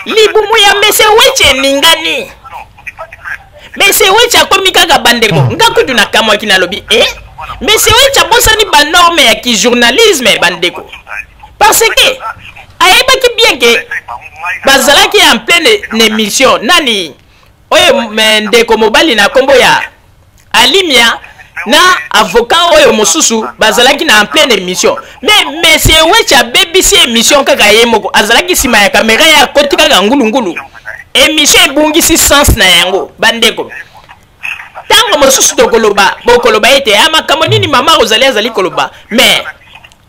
libumu ya Monsieur Wetchi eningani, Monsieur Wetchi akomi kaka. Bandeko, nga kutu nakamwaki, nalobi e Monsieur Wetchi abosani banorme ya kijournalisme, bandeko, parce que ayebaki bien ke bazalaki en pleine émission. Nani oyo ndeko mobali na nkombo ya Alimia na avocat oyo mosusu bazalaki na en pleine émission, mais Monsieur Wetchi abebisi émission kaka ye moko. Azalaki nsima ya kamera, ye akoti kaka ngulungulu, émission ebungisi sens na yango. Bandeko, ntango mosusu tokoloba, bokoloba ete ya makambo nini mama Rosalie azali koloba, mais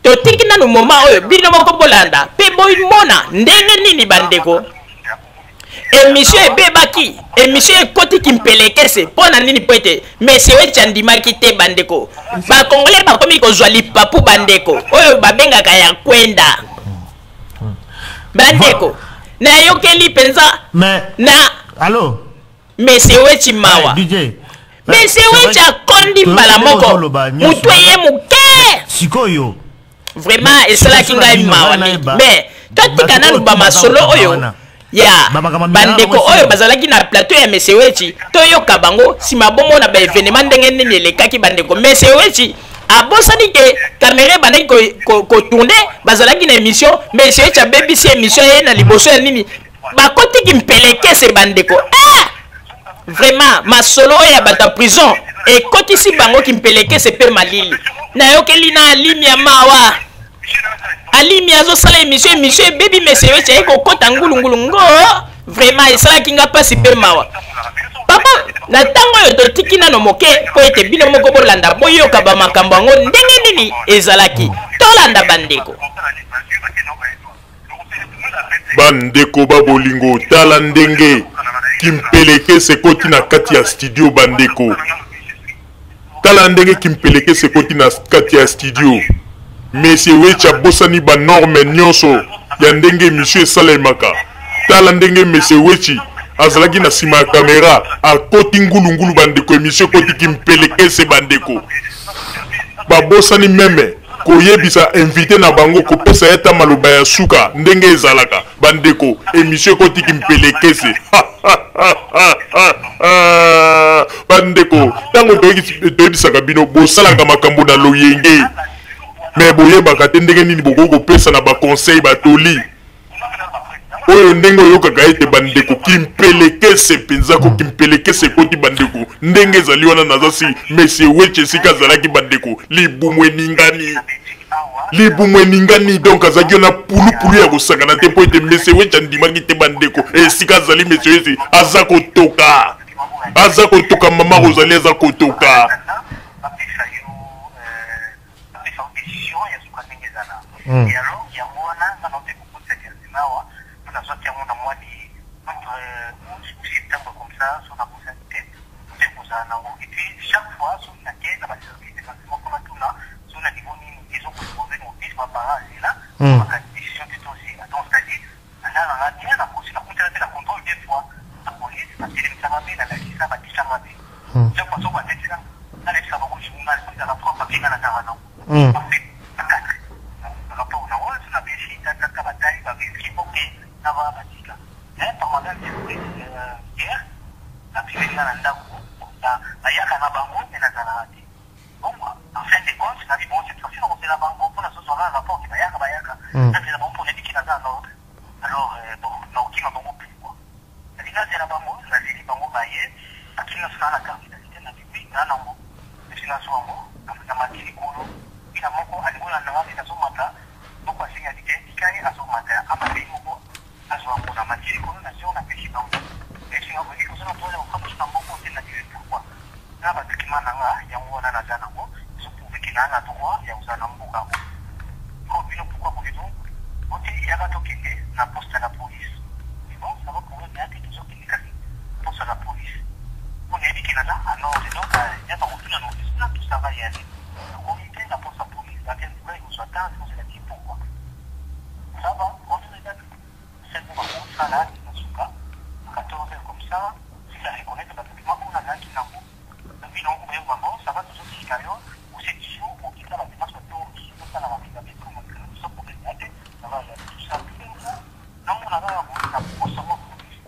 totiki nanu moma oyo, bino moko bolanda mpe bomona ndenge nini, bandeko, émission ebebaki, émission ekoti kimpelekese. Mpo na nini? Mpo ete Monsieur Wetchi andimaki te. Bandeko, Bakongole bakomi kozwa lipapu, bandeko, oyo babengaka ya kwenda. Bandeko, nayokeli mpenza na allo Monsieur Wetchi mawa. DJ. Monsieur Wetchi akondi mbala moko, motu eye moke. Sikoyo Vraiment, esalaki ngai mawa mingi, mais totika nanu bamasolo oyo. Ya bandeko oyo bazalaki na plateau ya Monsieur Wetchi, toyoka bango nsima bomona ba événement ndenge nini elekaki. Bandeko, Monsieur Wetchi abosani ke kamera ebandaki kotourner, bazalaki na émission. Monsieur Wetchi abebisi émission ye na liboso ya nini, bakotiki mpelekese. Bandeko, ah! Vraiment, masolo oyo ya bato ya prison ekotisi bango kimpelekese mpe malili. Nayokeli na alimi ya mawa. Alimi azosala émission, émission ebebi, Monsieur Wetchi aye kokɔta ngulungulu ngo. Vraiment, esalaki nga mpasi mpe mawa, papa. Na ntango oyo totiki nano moke mpo ete bino moko bolanda, boyoka bamakambo yango ndenge nini ezalaki. Tolanda, bandeko. Bandeko ba bolingo, tala ndenge kimpelekese ekoti na kati ya studio. Bandeko, tala ndenge kimpelekese ekoti na kati ya studio. Monsieur Wetchi abosani banorme nyonso ya ndenge émission esalemaka. Tala ndenge Monsieur Wetchi azalaki na nsima ya kamera, akoti ngulungulu. Bandeko, émission ekoti kimpelekese. Bandeko, babosani même koyebisa invité na bango, kopesa ye ata maloba ya suka ndenge ezalaka. Bandeko, émission ekoti kimpelekese. Bandeko, ntango toyebisaka bino bosalaka makambo na loyenge, me boyebaka te ndenge nini bokoki kopesa na baconseil, batoli oyo ndenge oyokaka ete, bandeko, kimpelekese mpenza ko kimpelekese ekoti. Bandeko, ndenge ezali wana, naza si Monsieur Wetchi esika azalaki. Bandeko, libumu eningani, libumu eningani. Donc azalaki wana pulupulu ya kosangana te mpo ete Monsieur Wetchi andimaki te. Bandeko, esika azali, Monsieur Wetchi aza kotoka, aza kotoka. Mama Rosalie aza kotoka. Yango wana nga nauti kokotisa directement awa mpo nazwaki yango na mois de entre août ou septembre comme ça, so nabosani te te kozala nango. Et puis chaque fois soki nake na baservice de renseignement mpona tuna so na niveau nini ezokoexpose na office, baparent azela bakati décision te, tozela. Donc c'est à dire naza nanga bien na kosi, nakutana mpe na contrôle deux fois na police, batelemisanga mpe nalakisa, batisanga mpe. Chaque fois soki batetela, nalakisa bango journal ezala propre mpe nga nazala nango rapport na oyo so napesi tatata, batali, bavérifier, ok, ça va, batika. Mais par madame surprise, hier nabimeli nga na ndako, bayaka na bango me nazalaka te. Bon, en fin de compte nabi bon, cette fois-ci nakozela bango mpona sozwaka rapport ke bayaka, bayaka, nazela bango mpona ebiki naza en ordre. Alors bon, naokima bango pourquoi? Nabi nazela bango, nazeli bango, baye, atuni nyonso naa na carte d'identité, nabi oui, naa nango. Esi nazwa yango na mati likolo, ina moko alingi olanda nga nde nazomata, moko asengi abi te tika ye azomata, amata ye moko azwa yango. Na mati likolo, nazwi, napesi bango. Esinga oyebi oza na droit ya kokamba so na mbongo te. Nabi pourquoi? Na badocument na nga yango wana naza nango, ezoprouver ke naa na droit ya kozala na mboka oyo. Ko bino pourquoi boye? Donc ote yaka tokende na poste ya la police. Mais bon, ça va, problème ya te, tozokende kasi poste ya la police mpo nayebi ke naza en ordre. Donc yaka kotuna na office na tout ça va y aller. Nakomi mpe na poste ya police, bake ntuka ekozwa temps, ekozala ti pourquoi ça va, on est seulement bakosala na suka à 14 heures comme ça, si ça reconnaître badocument oyo nazalaki nango bino oyeba. Bon, ça va, tozotika yo au 7 jours okita badémarche bato osala bamezabe tout ça, problème ya te, ça va y aller tout ça. Tout d'un coup namona kaka boye na posa mwa police,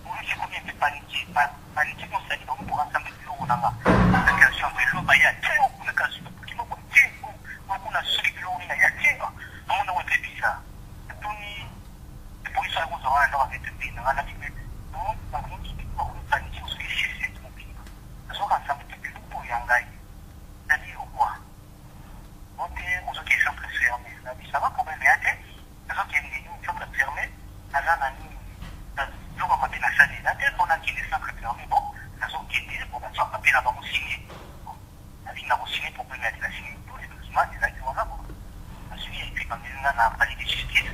police ekomi un peu paniqué, paniqué. Donc c'est-à-dire bango pour rassembler biloko na nga na vélo, baya te kuna kasi moko te kuna soki biloko nini ya te, namona ngo mpe bizarre. Natuni polisi akozwa wana ndako ave pembeni na nga, nabi bakomi paniqué, soki g7 mobimba nazoka ensemble te biloko oyo ya ngai nani okwa ote ozoki centre fermé. Nabi ça va, problème ya te, nazokende centre fermé, naza na nini, biloko mabe nasali eza te mpona kende centre fermé. Bon, nazokende, bon, batia papier na bango, signe. Nabi nakosigne, problème ya te, nasigne tous les documents ezalaki wana. Bon, nazwi et puis bamemi nga na palais de justice,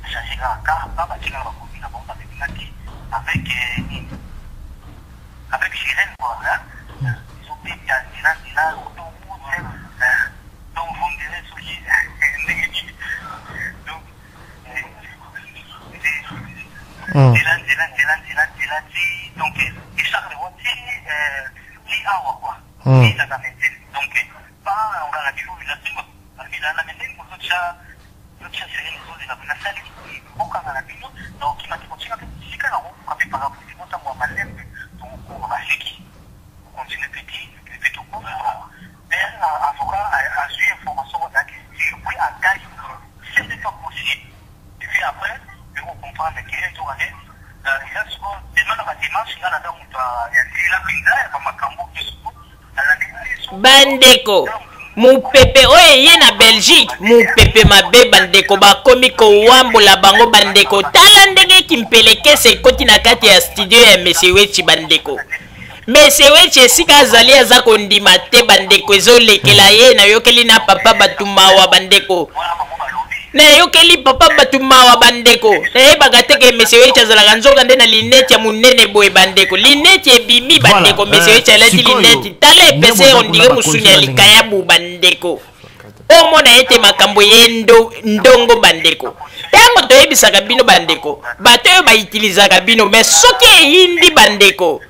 achange kaka car pa batinga na bakomi na bango, bamemi nga te avec nini, avec sirène quoi, ezobeta nzela nzela, autoroute. Donc on dirait soki ndenge nini, donc nzela nzela nzela nzela nzela ti donc Charleroi ti awa quoi, ti na Menzele. Donc pa nganga biloko eza te, babila na Menzele, kozotya zotya sirène, ezozela nasali bokanga na bino, naokima te. comprendre que nzokande eza sikoyo tellement na ba demarche nga naza moto ya nzela mpenza ya bamakambo nyonso. Bandeko, mupepe oyo eye na Belgique, mupepe mabe bandeko, bakomi kowambola bango bandeko. Tala ndenge kimpelekese ekoti na kati ya studio ya Monsieur Wetchi bandeko. Monsieur Wetchi esika azali aza kondima te bandeko, ezolekela ye. Nayokeli na papa bato mawa bandeko, nayokeli papa bato mawa bandeko. Nayebaka te ke Monsieur Wetchi azalaka nzoka nde na linete ya monene boye bandeko. Linete ebimi bandeko. Voilà, Monsieur Wetchi alati linete, tala epese ondire mosuni ya likayabu bandeko. Omona ete makambo ye ndongo bandeko. Ntango toyebisaka bino bandeko, bato oyo bautilisaka bino, mais soki eyindi bandeko,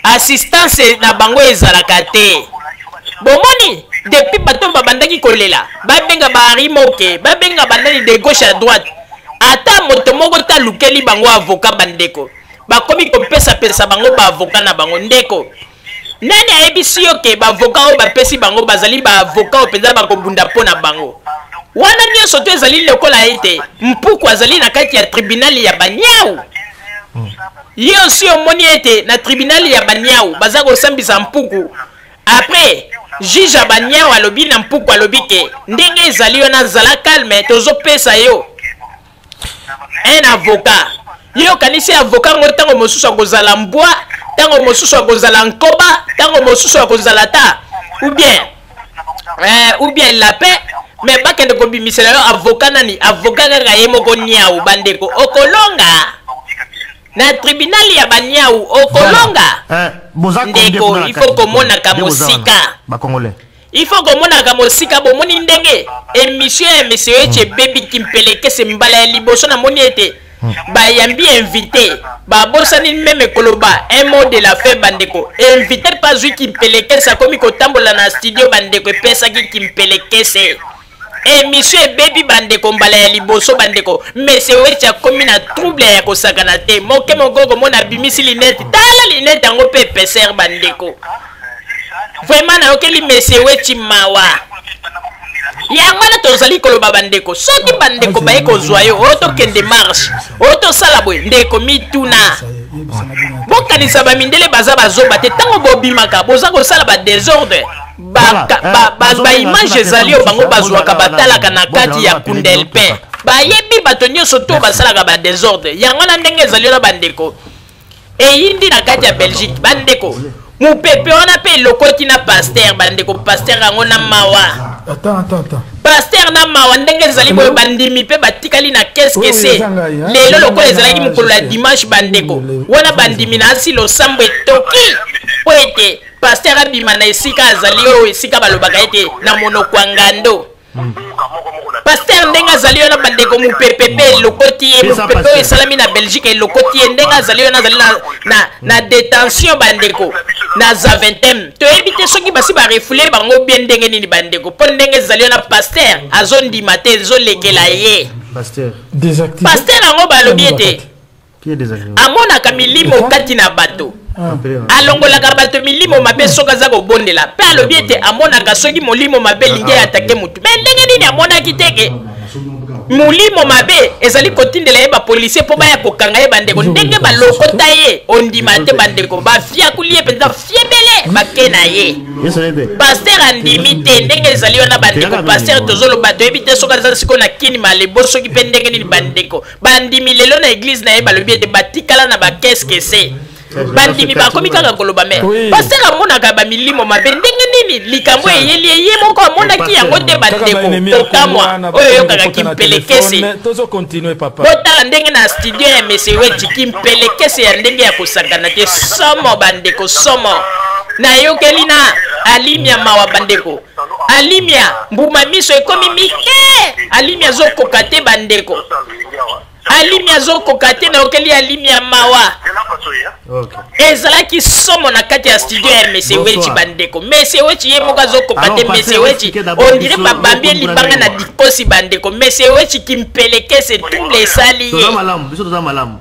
assistance na bango ezalaka te. Bomoni depuis bato babandaki kolela, babenga ba Henri Moke, babenga bandani de gauche à droite, ata moto moko talukeli bango avocat bandeko. Bakomi kopesapesa bango ba avocat na bango ndeko. Nani ayebisi yo ke ba avocat oyo bapesi bango bazali ba avocat oyo mpenza bakobunda mpo na bango? Wana nyonso to ezali lokola ete mpuku azali na kati ya tribunal ya baniau. Ye osi omoni ete na tribunal ya baniau baza kosambisa mpuku. Après juge ya baniau alobi na mpuku, alobi ke ndenge ezali wana zala calme, tozopesa yo un avocat. Ye okanisi avocat yango ntango mosusu akozala mbwa, ntango mosusu akozala nkoba, ntango mosusu akozala ta ou bien lapin, mais bakende kobimisela yo avocat nani? Avocat kaka ye moko niau bandeko. Okolonga na tribunal ya baniau, okolonga. Voilà. Ndeko, il faut komonaka mosika. Il faut komonaka mosika. Bomoni ndenge émission ya Monsieur Wetchi ebebi kimpelekese mbala ya liboso. Namoni ete bayambi invité, babosani même koloba un mot de la fin bandeko. Invité mpe azwi kimpelekese, akomi kotambola na studio bandeko, epesaki kimpelekese, émission ebebi bandeko mbala ya liboso bandeko. Monsieur Wetchi akomi na trouble ya kosakana te. Moke moko komona abimisi linete, tala linete yango mpe épaisseur bandeko. Vraiment nayokeli Monsieur Wetchi mawa. Yango wana tozali koloba bandeko, soki bandeko baye kozwa yo, oyo tokende marche, oyo tosala boye ndeko, mituna bokanisa bamindele baza bazoba te. Ntango bobimaka boza kosala badésordre, baimage ezali oyo bango bazwaka, batalaka na kati ya kundelpin, bayebi bato nyonso to basalaka badésordre. Yango wana ndenge ezali wana bandeko, eyindi na kati ya Belgique bandeko. Mopepe wana mpe elokoti na pasteur bandeko. Pasteur yango na mawa, pasteur na mawa ndenge ezali boye. Bandimi mpe batikali na keskese lelo lokola ezalaki mokolo ya dimanche bandeko. Wana bandimi na asi losambo etoki mpo ete pasteur abima na esika azali, oyo esika balobaka ete na monoko ya ngando. Pasteur ndenge azali wana bandeko, mopepe mpe elokoti ye. Mopepe oyo esalami na Belgique elokoti ye. Ndenge azali wana, azali na détention bandeko, na Zaventem. Toyebi te soki basi barefouler bango bien ndenge nini bandeko, mpo ndenge ezali wana pasteur azondima te, ezolekela ye. Pasteur yango balobi ete amonaka milimo kati na bato, alongolaka bato milimo mabe soki aza kobondela, mpe alobi ete amonaka soki molimo mabe elingi attaquer motu. Mais ndenge nini amonaki te ke molimo mabe ezali kotindela ye bapolisier mpo baya kokanga ye bandeko? Ndenge balokota ye, ondima te bandeko, bafiakuli ye mpenza fiebele, bake na ye. Pasteur andimi te ndenge ezali wana bandeko. Pasteur tozoloba, toyebi te soki aza sikoyo na kini malebo, soki mpe ndenge nini bandeko. Bandimi lelo na église na ye balobi ete batikala na bakeskese. Bandimi bakomi kaka koloba, mais pasteur amonaka bamilimo mabe, ndenge nini likambo eyeli ye, ye moko amonaki yango te bandeko? Tokamwa oyo oyokaka kimpelekese. Botala ndenge na studio ya Monsieur Wetchi, kimpelekese ya ndenge ya kosakana te. Somo bandeko, somo. Nayokeli na alimia mawa bandeko. Alimia mbuma miso ekomi mike, alimia azokoka te bandeko, alimi azokoka te. Nayokeli alimi ya mawa. Ezalaki somo na kati ya studio ya Monsieur Wetchi bandeko. Monsieur Wetchi ye moko azokoka te. Monsieur Wetchi on dirait babambi ye libanga na dikosi bandeko. Monsieur Wetchi kimpelekese, trouble esali ye,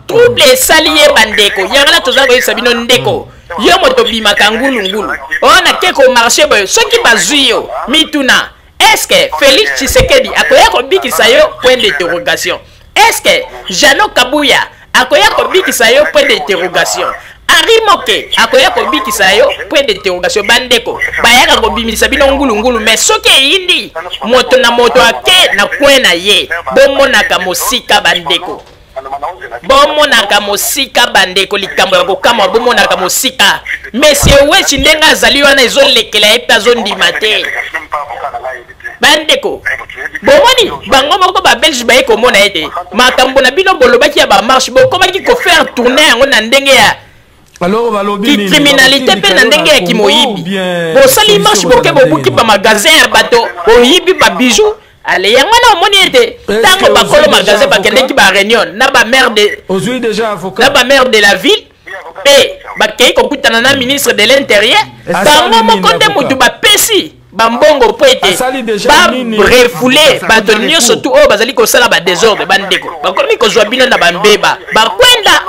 trouble esali ye bandeko. Yango na toza koyebisa bino ndeko, yo moto obimaka ngulungulu oyo nake komarcher boye, soki bazwi yo, mituna: est-ce Félix Tshisekedi akoya kobikisa yo? Point d'interrogation. Est-ce que Jeannot Kabuya akoya kobikisa yo? Point d'interrogation. Henri Moke akoya kobikisa yo? Point d'interrogation. Bandeko, bayaka kobimisa bino ngulungulu, mais soki eyindi, moto na moto ake na coin na ye. Bomonaka mosika, bandeko, bomonaka mosika, bandeko. Likambo ya kokamwa, bomonaka mosika. Monsieur Wetshi, ndenge azali wana, ezolekela ye mpe azondima te. Bandeko, bomoni, bango moko Babelge baye komona ete makambo na bino bolobaki ya bamarche, bokomaki kofaire tourner yango na ndenge ya criminalité mpe na ndenge ya kimoyibi. Bosali marche, boke bobuki bamagasin ya bato, boyibi babijou. Ale, yango wana omoni ete ntango bakolo magasin bakendeki baréunion na bamaire de, na bamaire de la ville mpe bakei kokutana na ministre de l'Intérieur, bango moko nde motu bapesi bambongo mpo ete barefouler bato nyonso tu oyo bazali kosala badésordre. Bandeko, bakomi kozwa bino na bambeba, bakwenda,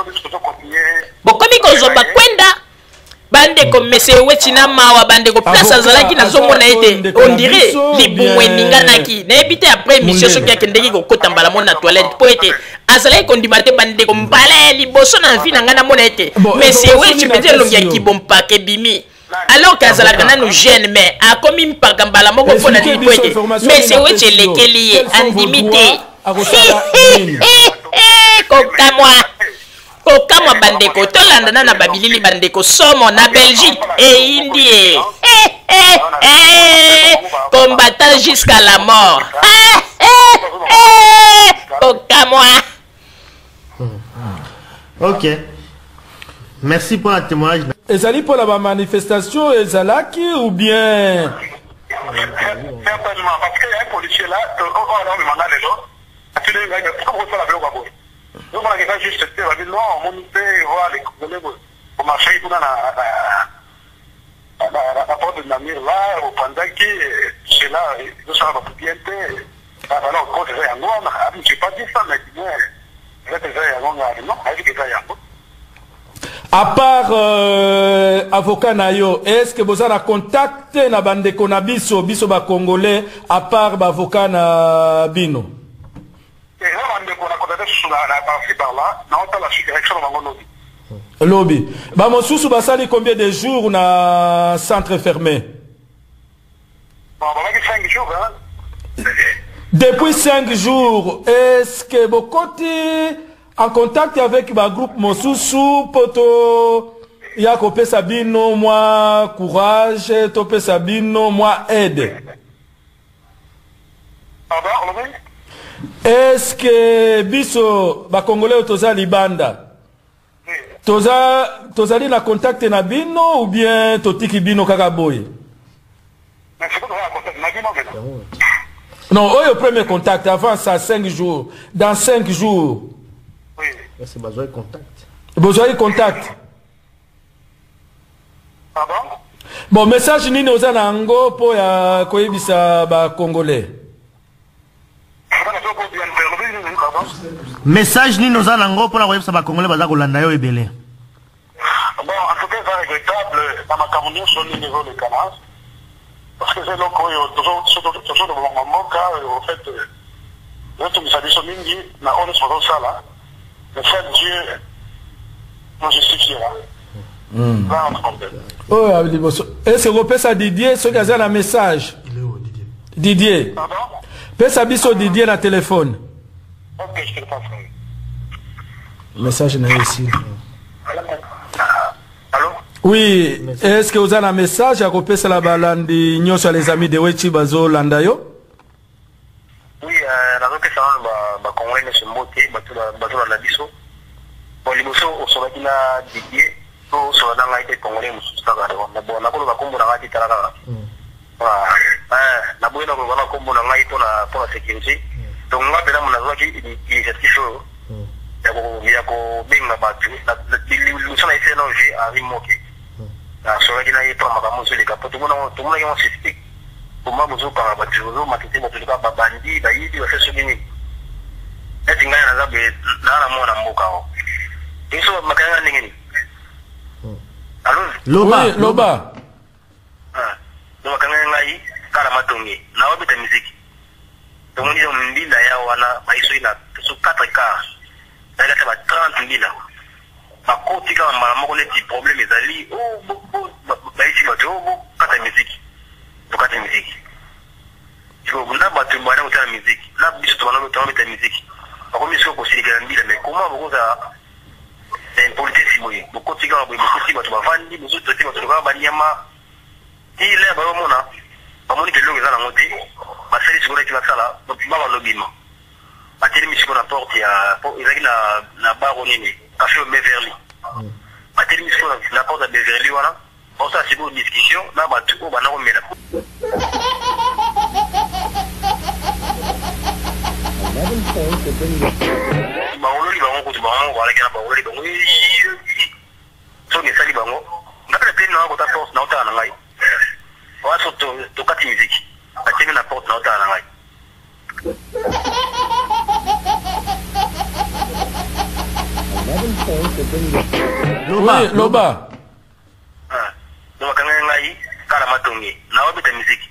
bokomi kozwa bakwenda. Bandeko, monsieur Wetshi na mawa. Bandeko, place azalaki, nazomona ete on dirait libumu eninganaki. Nayebi te après émission soki akendeki kokota mbala moko na toilette, mpo ete azalaki kondima te. Bandeko, mbala ya liboso na vie na ngai namona ete monsieur Wetshi mpenza elongi ya kibompaka ebimi, alors que azalaka nanu jeune, mais akomi mpaka mbala moko. Mpo na nini? Mpo ete monsieur Wetshi elekeli ye, andimi te. Kokamwa, kokamwa. Bandeko, tolandana na babilili. Bandeko, somo na Belgique eyindi ye. Combattant jusqu'à la mort, kokamwa. Ok, merci pour le témoignage. Ezali mpona bamanifestation ezalaki ou bien? Certainement, parce que y a un policier là oyo anaomemanga lelo, atuni ngai: "Pourquoi bosala biloko ya boye?" Omonaka eza juste te. Babi non, omoni mpe voir les Congolais bomarchaki kuna na porte de Namur là, opanzaki cela, ezosala bato bien te. Alors cause eza yango wana. J'ai pas dit ça, mais bien eza eza yango. Ngai non, ayebi eza yango. À part avocat na yo, est ce que boza na contact na bandeko na biso, biso bacongolais, à part baavocat na bino? Eza bandeko na contacte susu na par-ci par-là, naotala direction na bango lobi. Lobi. Bamosusu basali combien de jours na centre fermé? Bon, babaki 5 jours, hein. Depuis 5 jours, est ce que bokoti en contact avec bagroupe mosusu mpo to ya kopesa bino mwa courage, topesa bino mwa aide? Pardon, olobi? Est ce que biso bacongolais oyo toza libanda, toza tozali na contact na bino ou bien totiki bino kaka boye? Mais c'est toza na contact na bino mena. Non, oyo premier contact, avant ça, 5 jours, dans 5 jours. Oui. C'est bazwaki contact. Bozwaki contact. Pardon? Bon, message nini oza na yango mpo ya koyebisa bacongolais? Message nini oza nango mpona koyebisa bacongolais baza kolanda yo ebele? Bon, en tout cas eza regrettable na makambo nyonso nini ezolekana, parce que eza eloko oyo tozolobonga mboka. En fait, ezotungisa biso mingi na oyo nyonso bazosala, mais seul Dieu nous justifiera. Oyo liboso, est-ce kopesa Didier soki aza na message? Didier, pesa biso Didier na telefone. Ok, je te le passe. Message na ye esili. Allô? Oui, est ce que oza na message ya kopesela balandi nyonso ya Les Amis de Wetshi bazolanda yo? Oui, nazopesa nano bacongolais nyonso mbote, bato bazolanda biso. Bon, liboso osolaki na Didier to osola na ngai te? Congolais mosusu kaka. Bon, nakoloba nkombo na ngai te, tala kaka, naboyi na koloba na nkombo na ngai mpona sécurité. Donc nga mpena mo nazwaki initiative oyo ya kobenga bato. Liboso na ese nano je Henri Moke, nasolaki na ye mpona makambo ozoleka, po tomonaki yango suspect. Koma bozokanga bato, bozomata te, bato leka babandi, bayibi, base soki nini. Neti ngai naza boye, naa na mwana mboka o biso, bakanga ndenge nini? Alo? Loba. Oui, loba. Donc bakangaki ngai kala Matonge, naobeta misiki. Tomoni mbila ya wana bayi soki na so 4 car ezalaki ata ba 30 mbila bakoti kaka mbala moko neti problème ezali oh, bayisi bato oh, bokata miziki, tokati miziki. Na bato banda kotala miziki na biso, tobanda miziki, bakomi sikoyo kosilikela mbila. Mais comment bokozala impolitesse boye? Bokoti kaka boye, bokoti bato bavandi, bozotraite bato kaka banyama. Ti lere bayomona, bamoni ke eloko eza nango te, basali sikoyo neti basala babandobima. Batelemi sikoyo na porte ya, ezalaki na baro nini, café Beverly. Batelemi sikoyo na porte ya Beverly wana, basala sikoyo discussion na bato oyo banda komela. Baololi bango kutu, bango balaki na baololi bango. Soki esali bango, nga mpe nateli nanga kota porte, naotala na ngai wana. So tokati miziki, batiemi na porte, naotala na ngai. Oui, loba. Donc bakangaki ngai kala matonge, naobeta miziki.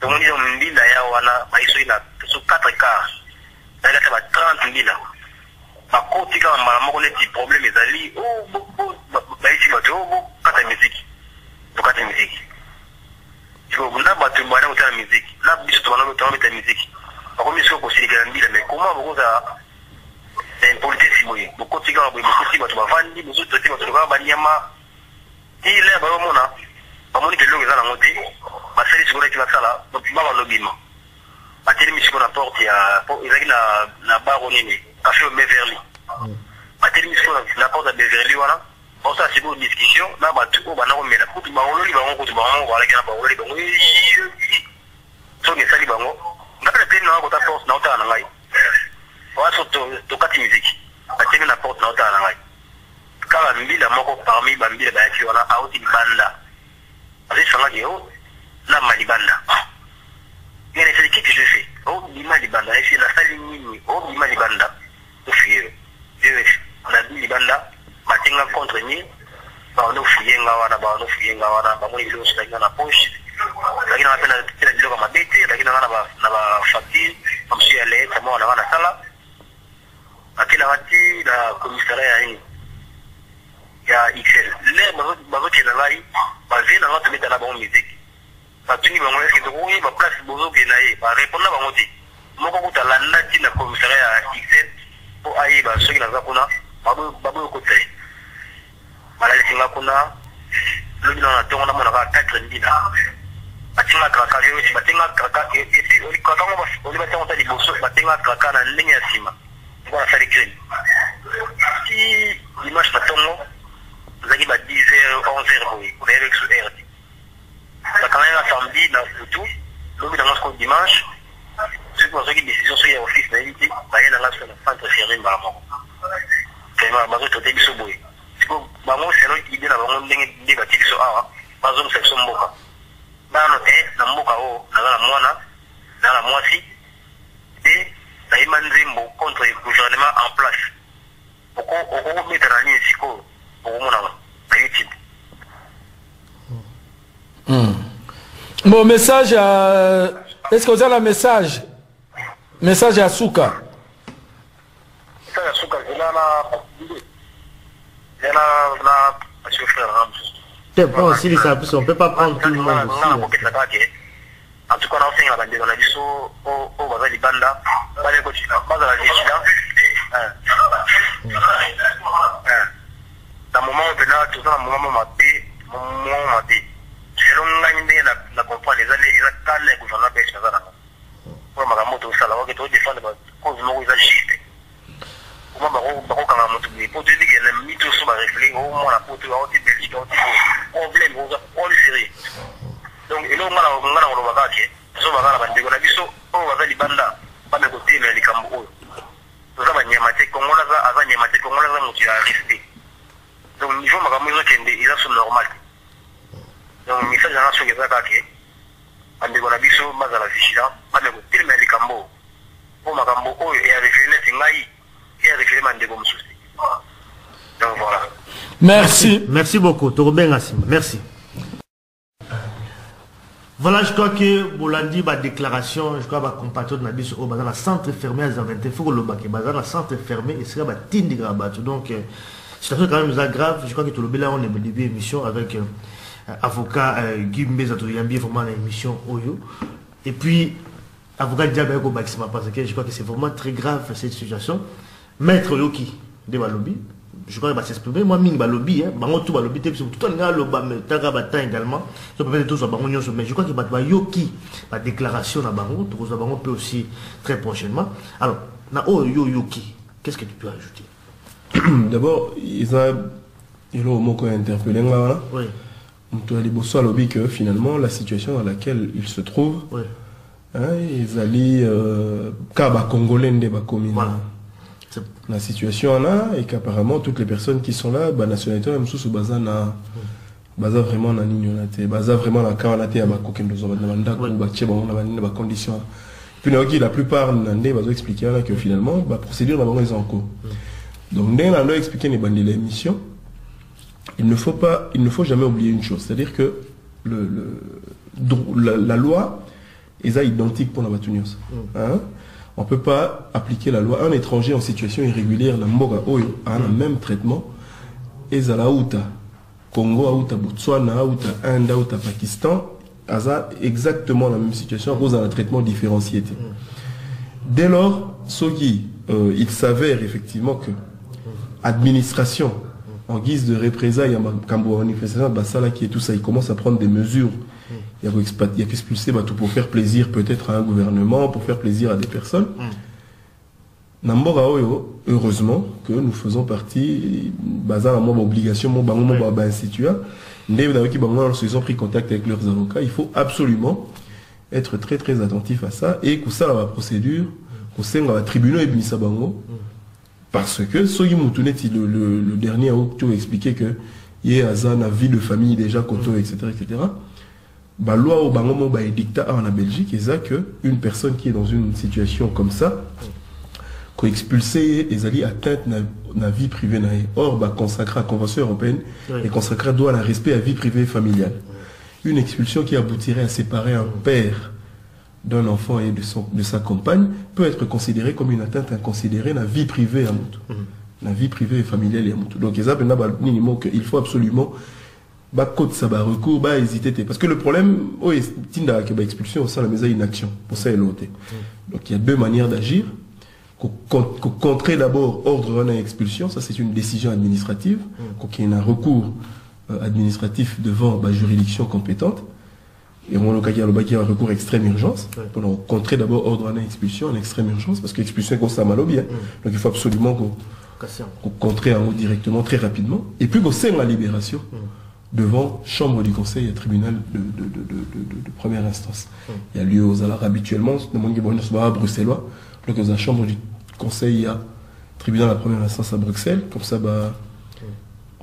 Tomoni mbila ya wana, bayi soki na so 4 car, ezalaki ata ba 30 mbila. Bakoti kaka mbala moko neti problème ezali, bayisi bato, bokata miziki, tokati miziki. Na bato banda kotala miziki na biso, tobanda miziki, bakomi sikoyo kosilikela mbila. Mais comment bokozala impolitesse boye? Bokoti kaka boye, bokoti bato bavandi, bozotraite bato kaka banyama. Ti lere bayomona, bamoni ke eloko eza nango te, basali sikoyo neti basala babandobima. Batelemi sikoyo na porte ya, ezalaki na baro nini, café Beverly. Batelemi sikoyo na porte ya Beverly wana, basala sikoyo discussion na bato oyo banda komela kutu. Baololi bango kutu, bango balaki na baololi bango. Soki esali bango, nga mpe nateli nanga kota porte, naotala na ngai wana. So tokati miziki, batiemi na porte, naotala na ngai kaka. Mbila moko parmi bambila bayaki wana auti libanda, azesangaki o namba libanda. Ngai nasali, qu'est-ce que je fais? Obima libanda. Esi nasali nini? Obima libanda, ofuye yo. Nabi libanda, batenga contre mur, bando fuye nga wana, bando fuye nga wana. Bamoni biloko nyonso ezalaki nga na poche, ezalaki nanga mpe na biloko ya mabe te, ezalaki nanga na bafacture bamosusu ya lettre moko nanga nasala. Bakelanga ti na commissariat ya nini, ya XL. Lere bazokenda ngai, bavie na nga, tobeta na bango musique. Batuni bango: "Eske tokoyeba place bozokenda?" Ye barépondre na bango te. Moko kuta alanda ti na commissariat ya XL mpo ayeba soki naza kuna. Baboyi okotisa ye. Balalisi nga kuna. Lobi nanga na ntongo, namona kaka 4 mbila batinga kraka oyo, batinga kraka. Et puis kraka ngo oli batiango ta liboso, batinga kraka na ndenge ya nsima mpo nasali crime. Ti dimanche na ntongo, ezalaki ba 10 heures, 11 heures boye, mpona yebeki so heure te. Bakangaki nga samedi na butu. Lobi nango sikoyo dimanche, soki bazwaki décision soki ya office, nayebi te. Baye nanga sikoyo na centre fermé mbala moko. Vraiment, bazotraite biso boye. Sikoyo bango, selon idée na bango, ndenge nde batie biso awa, bazongisa biso mboka nano te. Na mboka oyo naza na mwana, naza na mwasi te. Nayemba nzembo contre gouvernement en place, okokobeta na nini sikoyo? Okomonanga na YouTube. Bon, message, est-ce que vous avez un message? Message ya suka. Message ya suka, zela na na chauffeur na mosusu. Te, bon, silisa biso, on peut pas prendre tout le monde aussi. Nga nakokesa kaka ke en tout cas naosengela bandeko na biso oyo baza libanda, bazala vigilant na moment oyo. Mpena toza na moment mo mabe, moment mabe. Selon ngai, ndenge na comprendre, eza kanda ya gouvernement belge naza nango mpona makambo oyo tosala. Oke, todefendre cause moko eza juste. Koma bakokanga moto boye? Po toyebi ke na mito so barefle omwana poto aoti Belgique, aoti problème, oza problème sérieux. Donc eloko nga na koloba kaka ke tozobaka na bandeko na biso oyo baza libanda, bame kotelemela likambo oyo. Toza banyama te, Kongola aza nyama te, Kongola aza moto ya respect. Donc niveau makambo ezokende eza so normal te. Donc message nanga soki eza kaka ke bandeko na biso bazala vigilant, bame kotelemela likambo oyo, mpo makambo oyo earrivele neti ngai, earrivele bandeko mosusu te. Donc voilà. Merci. Merci beaucoup, tokobenga nsima. Merci. Voilà, je crois que Bolandi, ba déclaration, je crois ba compatriote na biso, oh, baza centre fermé à Zaventem, faut que le bac, baza centre fermé, et c'est ba tindi bato. Donc, situation quand même grave. Je crois que tout le là, on est au début émission avec avocat Guy Mbeza, toyambi vraiment l'émission oyo. Et puis, avocat Diable parce que je crois que c'est vraiment très grave cette situation. Maître Yoki de balobi, je crois qu'il va s'exprimer. Moi, mingi balobi, hein, bango tout balobi, tout le monde loba, mais tanga ba temps également. Ça peut être tous bango nyonso, mais je crois que ba yoki, ba déclaration na bango, tout ça bango peut aussi très prochainement. Alors, na oyo yoki, qu'est-ce que tu peux ajouter? D'abord, ils ont moko interpellé nga wana. Oui. Moto ya liboso alobi que finalement la situation dans laquelle il se trouve, oui. Hein, ezali ka ba congolais nde ba commune. Voilà. La situation là et qu'apparemment toutes les personnes qui sont là, ba nationalité mosusu baza na baza vraiment na nini na te, baza vraiment na ka na te ya ba kokendo zo ba na ndako ba tie bango na ba nini ba condition. Puis na la plupart na nde bazo expliquer là que finalement ba procédure na bango ils en cours. Donc ndenge na ndo expliquer ni bandi l'émission, il ne faut pas, il ne faut jamais oublier une chose, c'est-à-dire que la loi est identique pour la Batunios. Hein? On peut pas appliquer la loi. Un étranger en situation irrégulière, la mboka oyo, a un même traitement. Ezala outa Congo, outa Botswana, outa Inde, outa Pakistan, aza exactement la même situation à cause d'un traitement différencié. Dès lors, ce qui, il s'avère effectivement que administration, en guise de représailles, il y a manifestation, Bassala qui est tout ça, il commence à prendre des mesures. Il y a qu'expulser, bah, tout pour faire plaisir peut-être à un gouvernement, pour faire plaisir à des personnes. Nambora oyo, heureusement que nous faisons partie, bazar à moi obligation, mon bango, mon baba institut. Lorsqu'ils ont pris contact avec leurs avocats, il faut absolument être très très attentif à ça et que ça la procédure, que ça la tribunal et bimisa bango, parce que Sogi Moutoune, le dernier a expliqué que il y a la vie de famille déjà, koto, etc., etc. Bah, loi au bango, bah, édicta en Belgique, et ça que une personne qui est dans une situation comme ça, qu'on expulsé, ils allaient atteindre na vie privée. Na ye. Or, bah, consacré à la Convention européenne, Oui. et consacré droit à la respect à la vie privée familiale. Une expulsion qui aboutirait à séparer un père d'un enfant et de sa compagne peut être considérée comme une atteinte inconsidérée à la vie privée à Moutou. La vie privée et familiale à Moutou. Donc, ils appellent là, minimum qu'il faut absolument bah, côte ça, bah, recours, bah, hésiter, t'es. Parce que le problème, oh, et, tinda, que, bah, expulsion, ça, la maison, inaction. Pour ça, elle est ôtée. Donc, il y a deux manières d'agir. Qu'on contrer d'abord ordre à expulsion, ça c'est une décision administrative, qu'on y ait un recours administratif devant la juridiction compétente. Et on a un recours extrême urgence. Pour contrer d'abord ordre à expulsion en extrême urgence, parce que l'expulsion concerne mal bien. Donc il faut absolument qu'on contre un mot directement, très rapidement. Et puis qu'on sème la libération devant chambre du conseil et tribunal de première instance. Il y a lieu aux alarmes habituellement, le monde qui est à bruxellois, donc aux la chambre du conseil, il y a tribunal de la première instance à Bruxelles, comme ça, bah,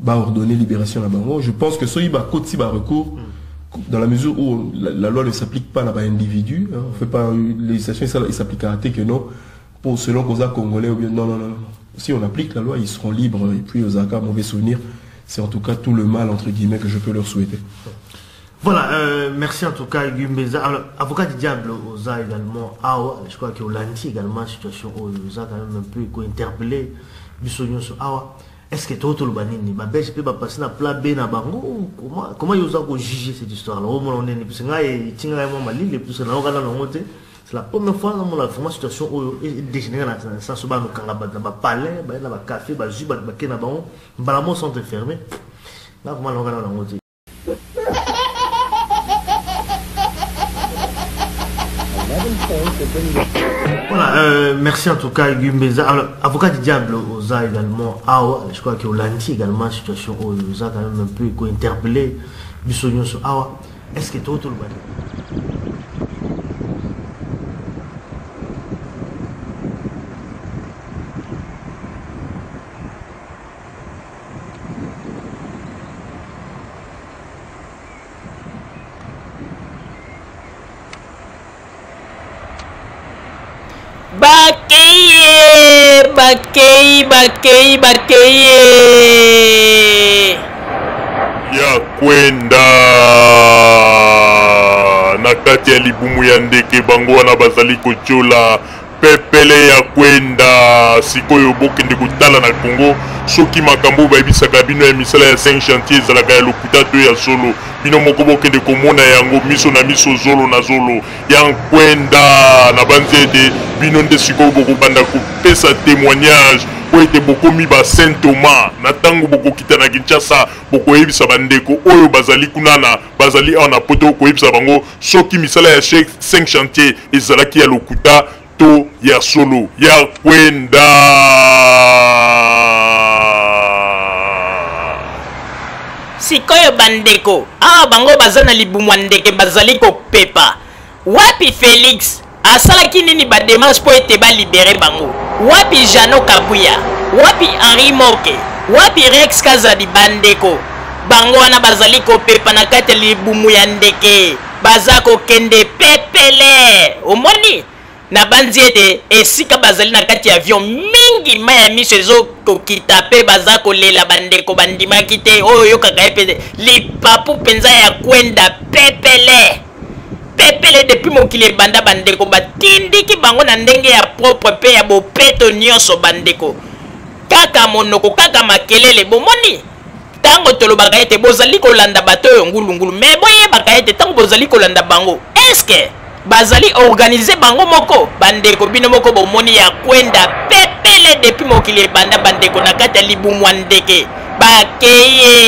bah, ordonner libération là-bas. Je pense que ce qui va côté bah, recours, dans la mesure où la loi ne s'applique pas là-bas à individu, hein, on fait pas une législation, ça, il s'applique à rater que non, pour selon qu'on soit congolais ou bien non, non, non, non. Si on applique la loi, ils seront libres, et puis aux accords, mauvais souvenirs, c'est en tout cas tout le mal, entre guillemets, que je peux leur souhaiter. Voilà, merci en tout cas, Guy Mbeza. Alors, avocat du diable, Oza également, Awa, je crois que Olandi également, situation Oza quand même un peu interpellé, biso nyonso, Awa. Est-ce que toi, tout le banini, ma belge peut passer na plat B na bango, comment, comment Yoza ko juger cette histoire-là? Au moins, on est, parce que nga, il tient vraiment ma lille, et puis, na oka na nango te. C'est la première fois dans mon vraiment situation où dégénéré dans le sens où ba no kanga ba na ba palais, ba na ba café, ba jus, ba ba ke na bango, mbala mo centre fermé. Là, vraiment, na oka na nango te. Voilà, merci en tout cas, Guy Mbeza. Alors, avocat du diable, Oza également, Awa, je crois que Olandi également, situation Oza quand même un peu interpellé, biso nyonso, Awa, est-ce que toi, tout le monde? Bakeye, bakei, bakei, bakeye. Ya kwenda. Na kati ya libumu ya ndeke bango wana bazali kotiola pepele ya kwenda. Sikoyo bokende kotala na Congo soki makambo oyo bayebisaka bino ya misala ya 5 chantier ezalaka ya lokuta to ya solo. Bino moko bokende komona yango miso na miso, zolo na zolo ya nkwenda. Nabanzi ete bino nde sikoyo bokobanda kopesa temoignage mpo ete bokomi ba Saint Thomas. Na ntango bokokita na Kinshasa, bokoyebisa bandeko oyo bazali kuna na bazali awa na poto, koyebisa bango soki misala ya 5 chantier ezalaki ya lokuta to ya solo. Ya kwenda. Sikoyo bandeko, awa bango baza na libumu ya ndeke bazali kopepa. Wapi Felix? Asalaki nini ba demarche mpo ete ba libere bango? Wapi Jeannot Kabuya? Wapi Henri Moke? Wapi Rex Kazadi? Bandeko, bango wana bazali kopepa na kati ya libumu ya ndeke, baza kokende pepele. Omoni? Nabanzi ete esika bazali na kati ya avion mingi mai ya miso ezokokita mpe baza kolela. Bandeko bandimaki te oyo oyokaka ye mpe lipapu mpenza ya kwenda pepele pepele. Depuis mokili ebanda, bandeko batindiki bango na ndenge ya propre mpe ya bopeto nyonso. Bandeko, kaka monoko, kaka makelele. Bomoni ntango tolobaka ete bozali kolanda bato oyo ngulungulu, me boyebaka ete ntango bozali kolanda bango, eske bazali organize bango moko? Bandeko, bino moko bomoni ya kwenda pepele depuis mokili ebanda. Bandeko na kati ya libumu ya ndeke bakeye.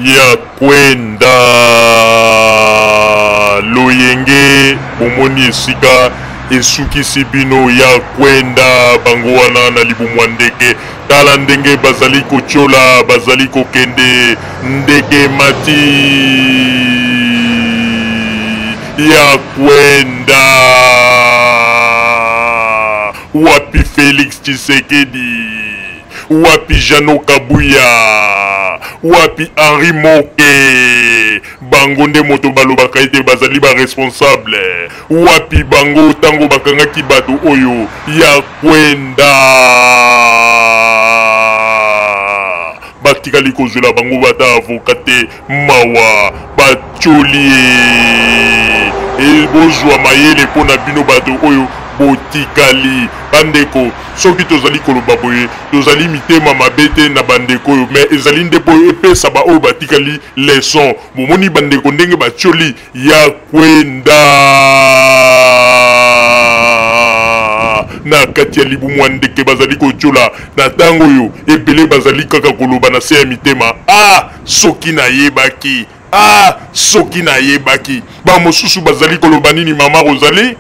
Ya kwenda loyenge, bomoni esika esukisi bino. Ya kwenda bango wana na libumu ya ndeke, tala ndenge bazali kotiola, bazali kokende ndeke mati. Ya kwenda, wapi Felix Tshisekedi? Wapi Jeannot Kabuya? Wapi Henri Moke? Bango nde moto balobaka ete bazali ba responsable. Wapi bango ntango bakangaki bato oyo? Ya kwenda, batikali kozwela bango bata avocat te. Mawa, batioli ye. Bozwa mayele mpo na bino bato oyo botikali. Bandeko, soki tozali koloba boye, tozali mitema mabe te na bandeko oyo, me ezali nde mpo epesa baoyo batikali leson. Bomoni bandeko ndenge batioli ya kwenda na kati ya libumu ya ndeke, bazali kotiola na ntango oyo ebele bazali kaka koloba na se ya mitema: ah, soki nayebaki, ah, soki nayebaki. Bamosusu bazali koloba nini, mama Rosalie?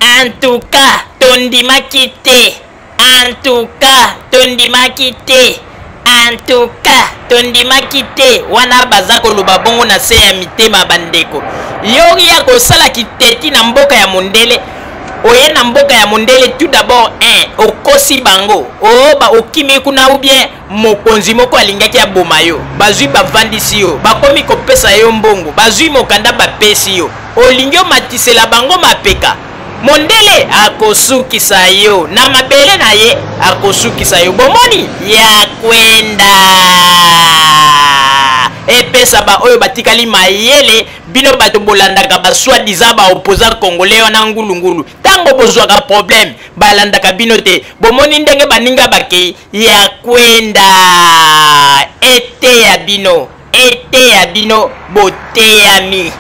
En tout cas, tondimaki te. En tout cas, tondimaki te. En tout cas, tondimaki te. Wana baza koloba bongo na se ya mitema. Bandeko, yo ya kosala kiteti na mboka ya mondele, oye na mboka ya mondele, tout d'abord un okosi bango, oba okimi kuna, ou bien mokonzi moko alingaki aboma yo, bazwi bavandisi yo, bakomi kopesa yo mbongo, bazwi mokanda bapesi yo, olingi omatisela bango mapeka. Mondele akosukisa yo na mabele na ye, akosukisa yo. Bomoni ya kwenda epesa baoyo batikali mayele. Bino bato bolandaka ba soi-disant ba opposant congolais wana ngulungulu, ntango bozwaka problème balandaka bino te. Bomoni ndenge baninga bakei ya kwenda eteya bino, eteya bino, boteyami.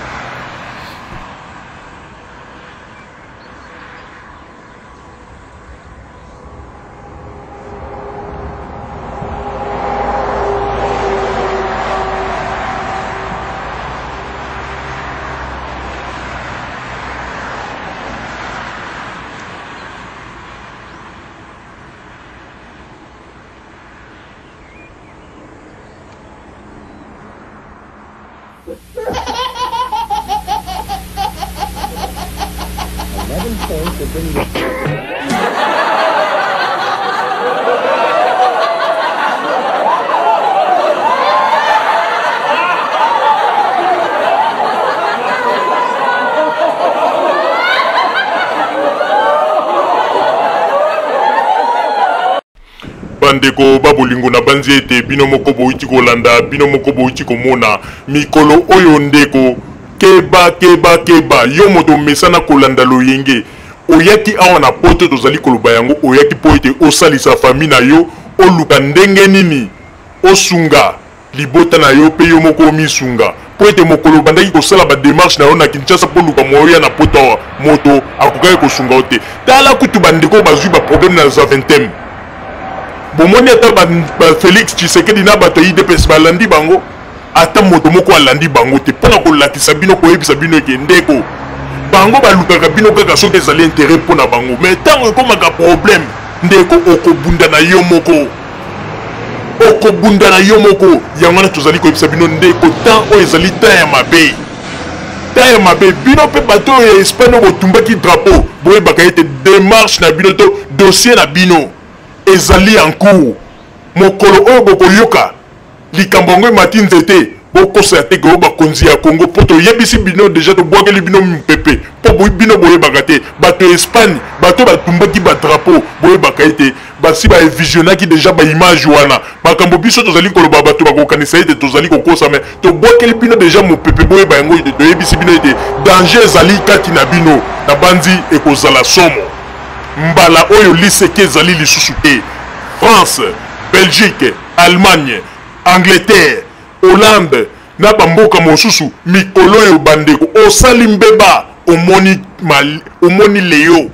Bandeko ba bolingo, nabanzi ete bino moko bowuti kolanda, bino moko bowuti komona mikolo oyo. Ndeko, keba, keba, keba! Yo moto omesana kolanda loyenge, oyaki awa na poto, tozali koloba yango, oyaki mpo ete osalisa famille na yo, oluka ndenge nini osunga libota na yo mpe yo moko omisunga, mpo ete mokolo obandaki kosala ba demarche na yo na Kinshasa mpo oluka moyen oya na poto awa, moto akokaki kosunga yo te. Tala kutu bandeko oyo bazwi ba problème na Zaventem, bomoni ata ba, ba Felix Tshisekedi na bato ya UDPS balandi bango, ata moto moko alandi bango te, mpo na kolakisa bino, koyebisa bino eke ndeko, bango balukaka bino kaka soki ezali interet mpo na bango, mais ntango ekomaka problème, ndeko, okobunda na yo moko, okobunda na yo moko. Yango wana tozali koyebisa bino, ndeko, temps oyo ezali temps ya mabe, temps ya mabe. Bino mpe bato oyo ya Espagne oyo botumbaki drapeau, boyebaka ete démarche na bino to dossier na bino ezali en cours. Mokolo oyo bokoyoka likambo yango emati nzete, bokosa te ke oyo bakonzi ya Congo, mpo toyebisi bino deja, tobwakeli bino mipepe, mpo bino boyebaka te. Bato ya Espagne, bato batumbaki badrapeau, boyebaka ete basi ba visionaki deja ba image wana. Makambo biso tozali koloba, bato bakokanisa ete tozali kokosa, me tobwakeli bino deja mopepe. Boyeba yango ete toyebisi bino ete danger ezali kati na bino. Nabanzi ekozala somo mbala oyo, liseki ezali lisusu te. France, Belgique, Allemagne, Angleterre, Hollande na bamboka mosusu, mikolo oyo bandeko, osali mbeba, omoni mal, omoni leo,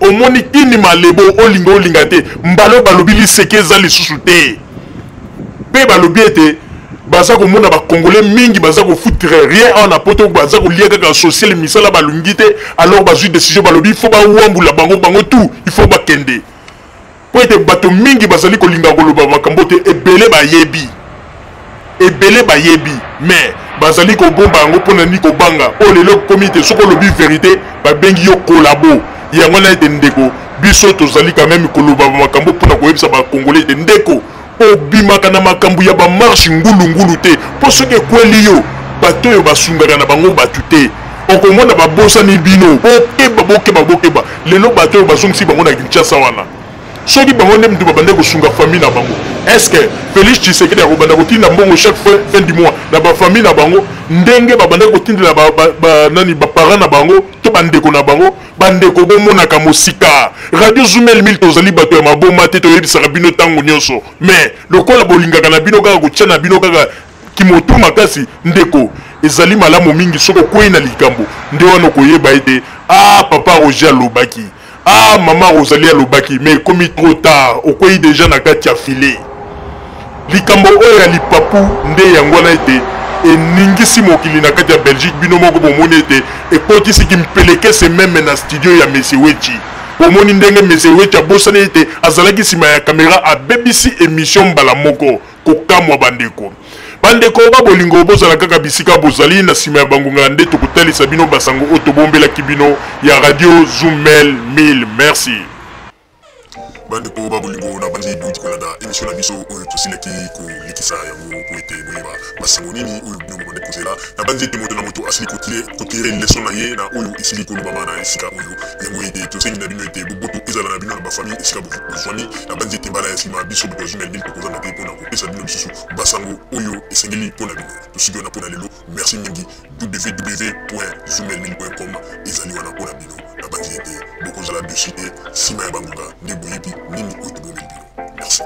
omoni kini malebo, olinga olinga te, mbala oyo balobi liseki eza lisusu te. Mpe balobi ete baza komona bacongolais mingi baza kofutre rien awa na poto, baza kolia kaka social, misala balungi te. Alors bazwi décision, balobi il faut bawambula bango, bango tout il faut bakende, mpo ete bato mingi bazali kolinga koloba makambo te. Ebele bayebi, ebele bayebi, mais bazali kobomba yango. Mpo na nini kobanga oyo lelo ekomi te soki olobi verité, babengi yo collabo? Yango wana ete ndeko, biso tozali quand même koloba makambo mpona koyebisa bacongolais ete ndeko, obimaka na makambo ya bamarche ngulungulu te, mpo soki ekweli yo, bato oyo basungaka na bango bato te, okomona babosani bino. Bokeba, bokeba, bokeba! Lelo bato oyo bazongisi bango na Kinshasa wana, soki bango nde mutu babandaki kosunga famille na bango, est ce que Félix Tshisekedi akobanda kotinda mbongo chaque fin, fin du mois na bafamille na bango ndenge babandaki kotindela ba, ba, ba, nani, baparent na bango to bandeko na bango? Bandeko, bomonaka mosika. Radio Zumel 1000, tozali bato ya maboma te, toyebisaka bino ntango nyonso, mais lokola bolingaka na bino kaka kotia na bino kaka kimoto makasi, ndeko, ezali malamu mingi soki okwei na likambo nde wana okoyeba ete ah, papa Roger alobaki, ah, mama Rosalie alobaki, mais ekomi trop tard, okwei deja na kati ya filet. Likambo oyo ya lipapu nde yango wana ete eningisi mokili na kati ya Belgique. Bino moko bomoni ete ekotisi kimpelekese meme na studio ya Monsieur Wechi. Bomoni ndenge Monsieur Wechi abosani ete azalaki nsima ya kamera, abebisi emission mbala moko. Kokamwa bandeko! Bandeko ba bolingo, bozala kaka bisika bozali, na nsima ya bangonga nde tokotalisa bino basango oyo tobombelaki bino ya Radio Zumel 1000. Merci. Bandeko ba bolingo, na bandi bouti kolanda emission na biso oyo tosilaki kolekisa yango mpo ete boyeba basango nini oyo bino bobandi kozela. Na bandi ete moto na moto asili kotire leson na ye na oyo esili kolobama na esika oyo. Yango ete tosengi na bino ete boboto ezala na bino na bafamille esika bozwami. Na bandi ete mbala ya nsima, biso bato ya Zumel 1000 tokozanga te mpo na kopesa bino lisusu basango oyo esengeli mpo na bino. Tosuki wana mpo na lelo. Merci mingi. www.zumel1000.com ezali wana mpo na bino. Nabanzi ete bokozala dessus te, nsima ya bangonga nde boyebi nini oyo tobomeli bino. Merci.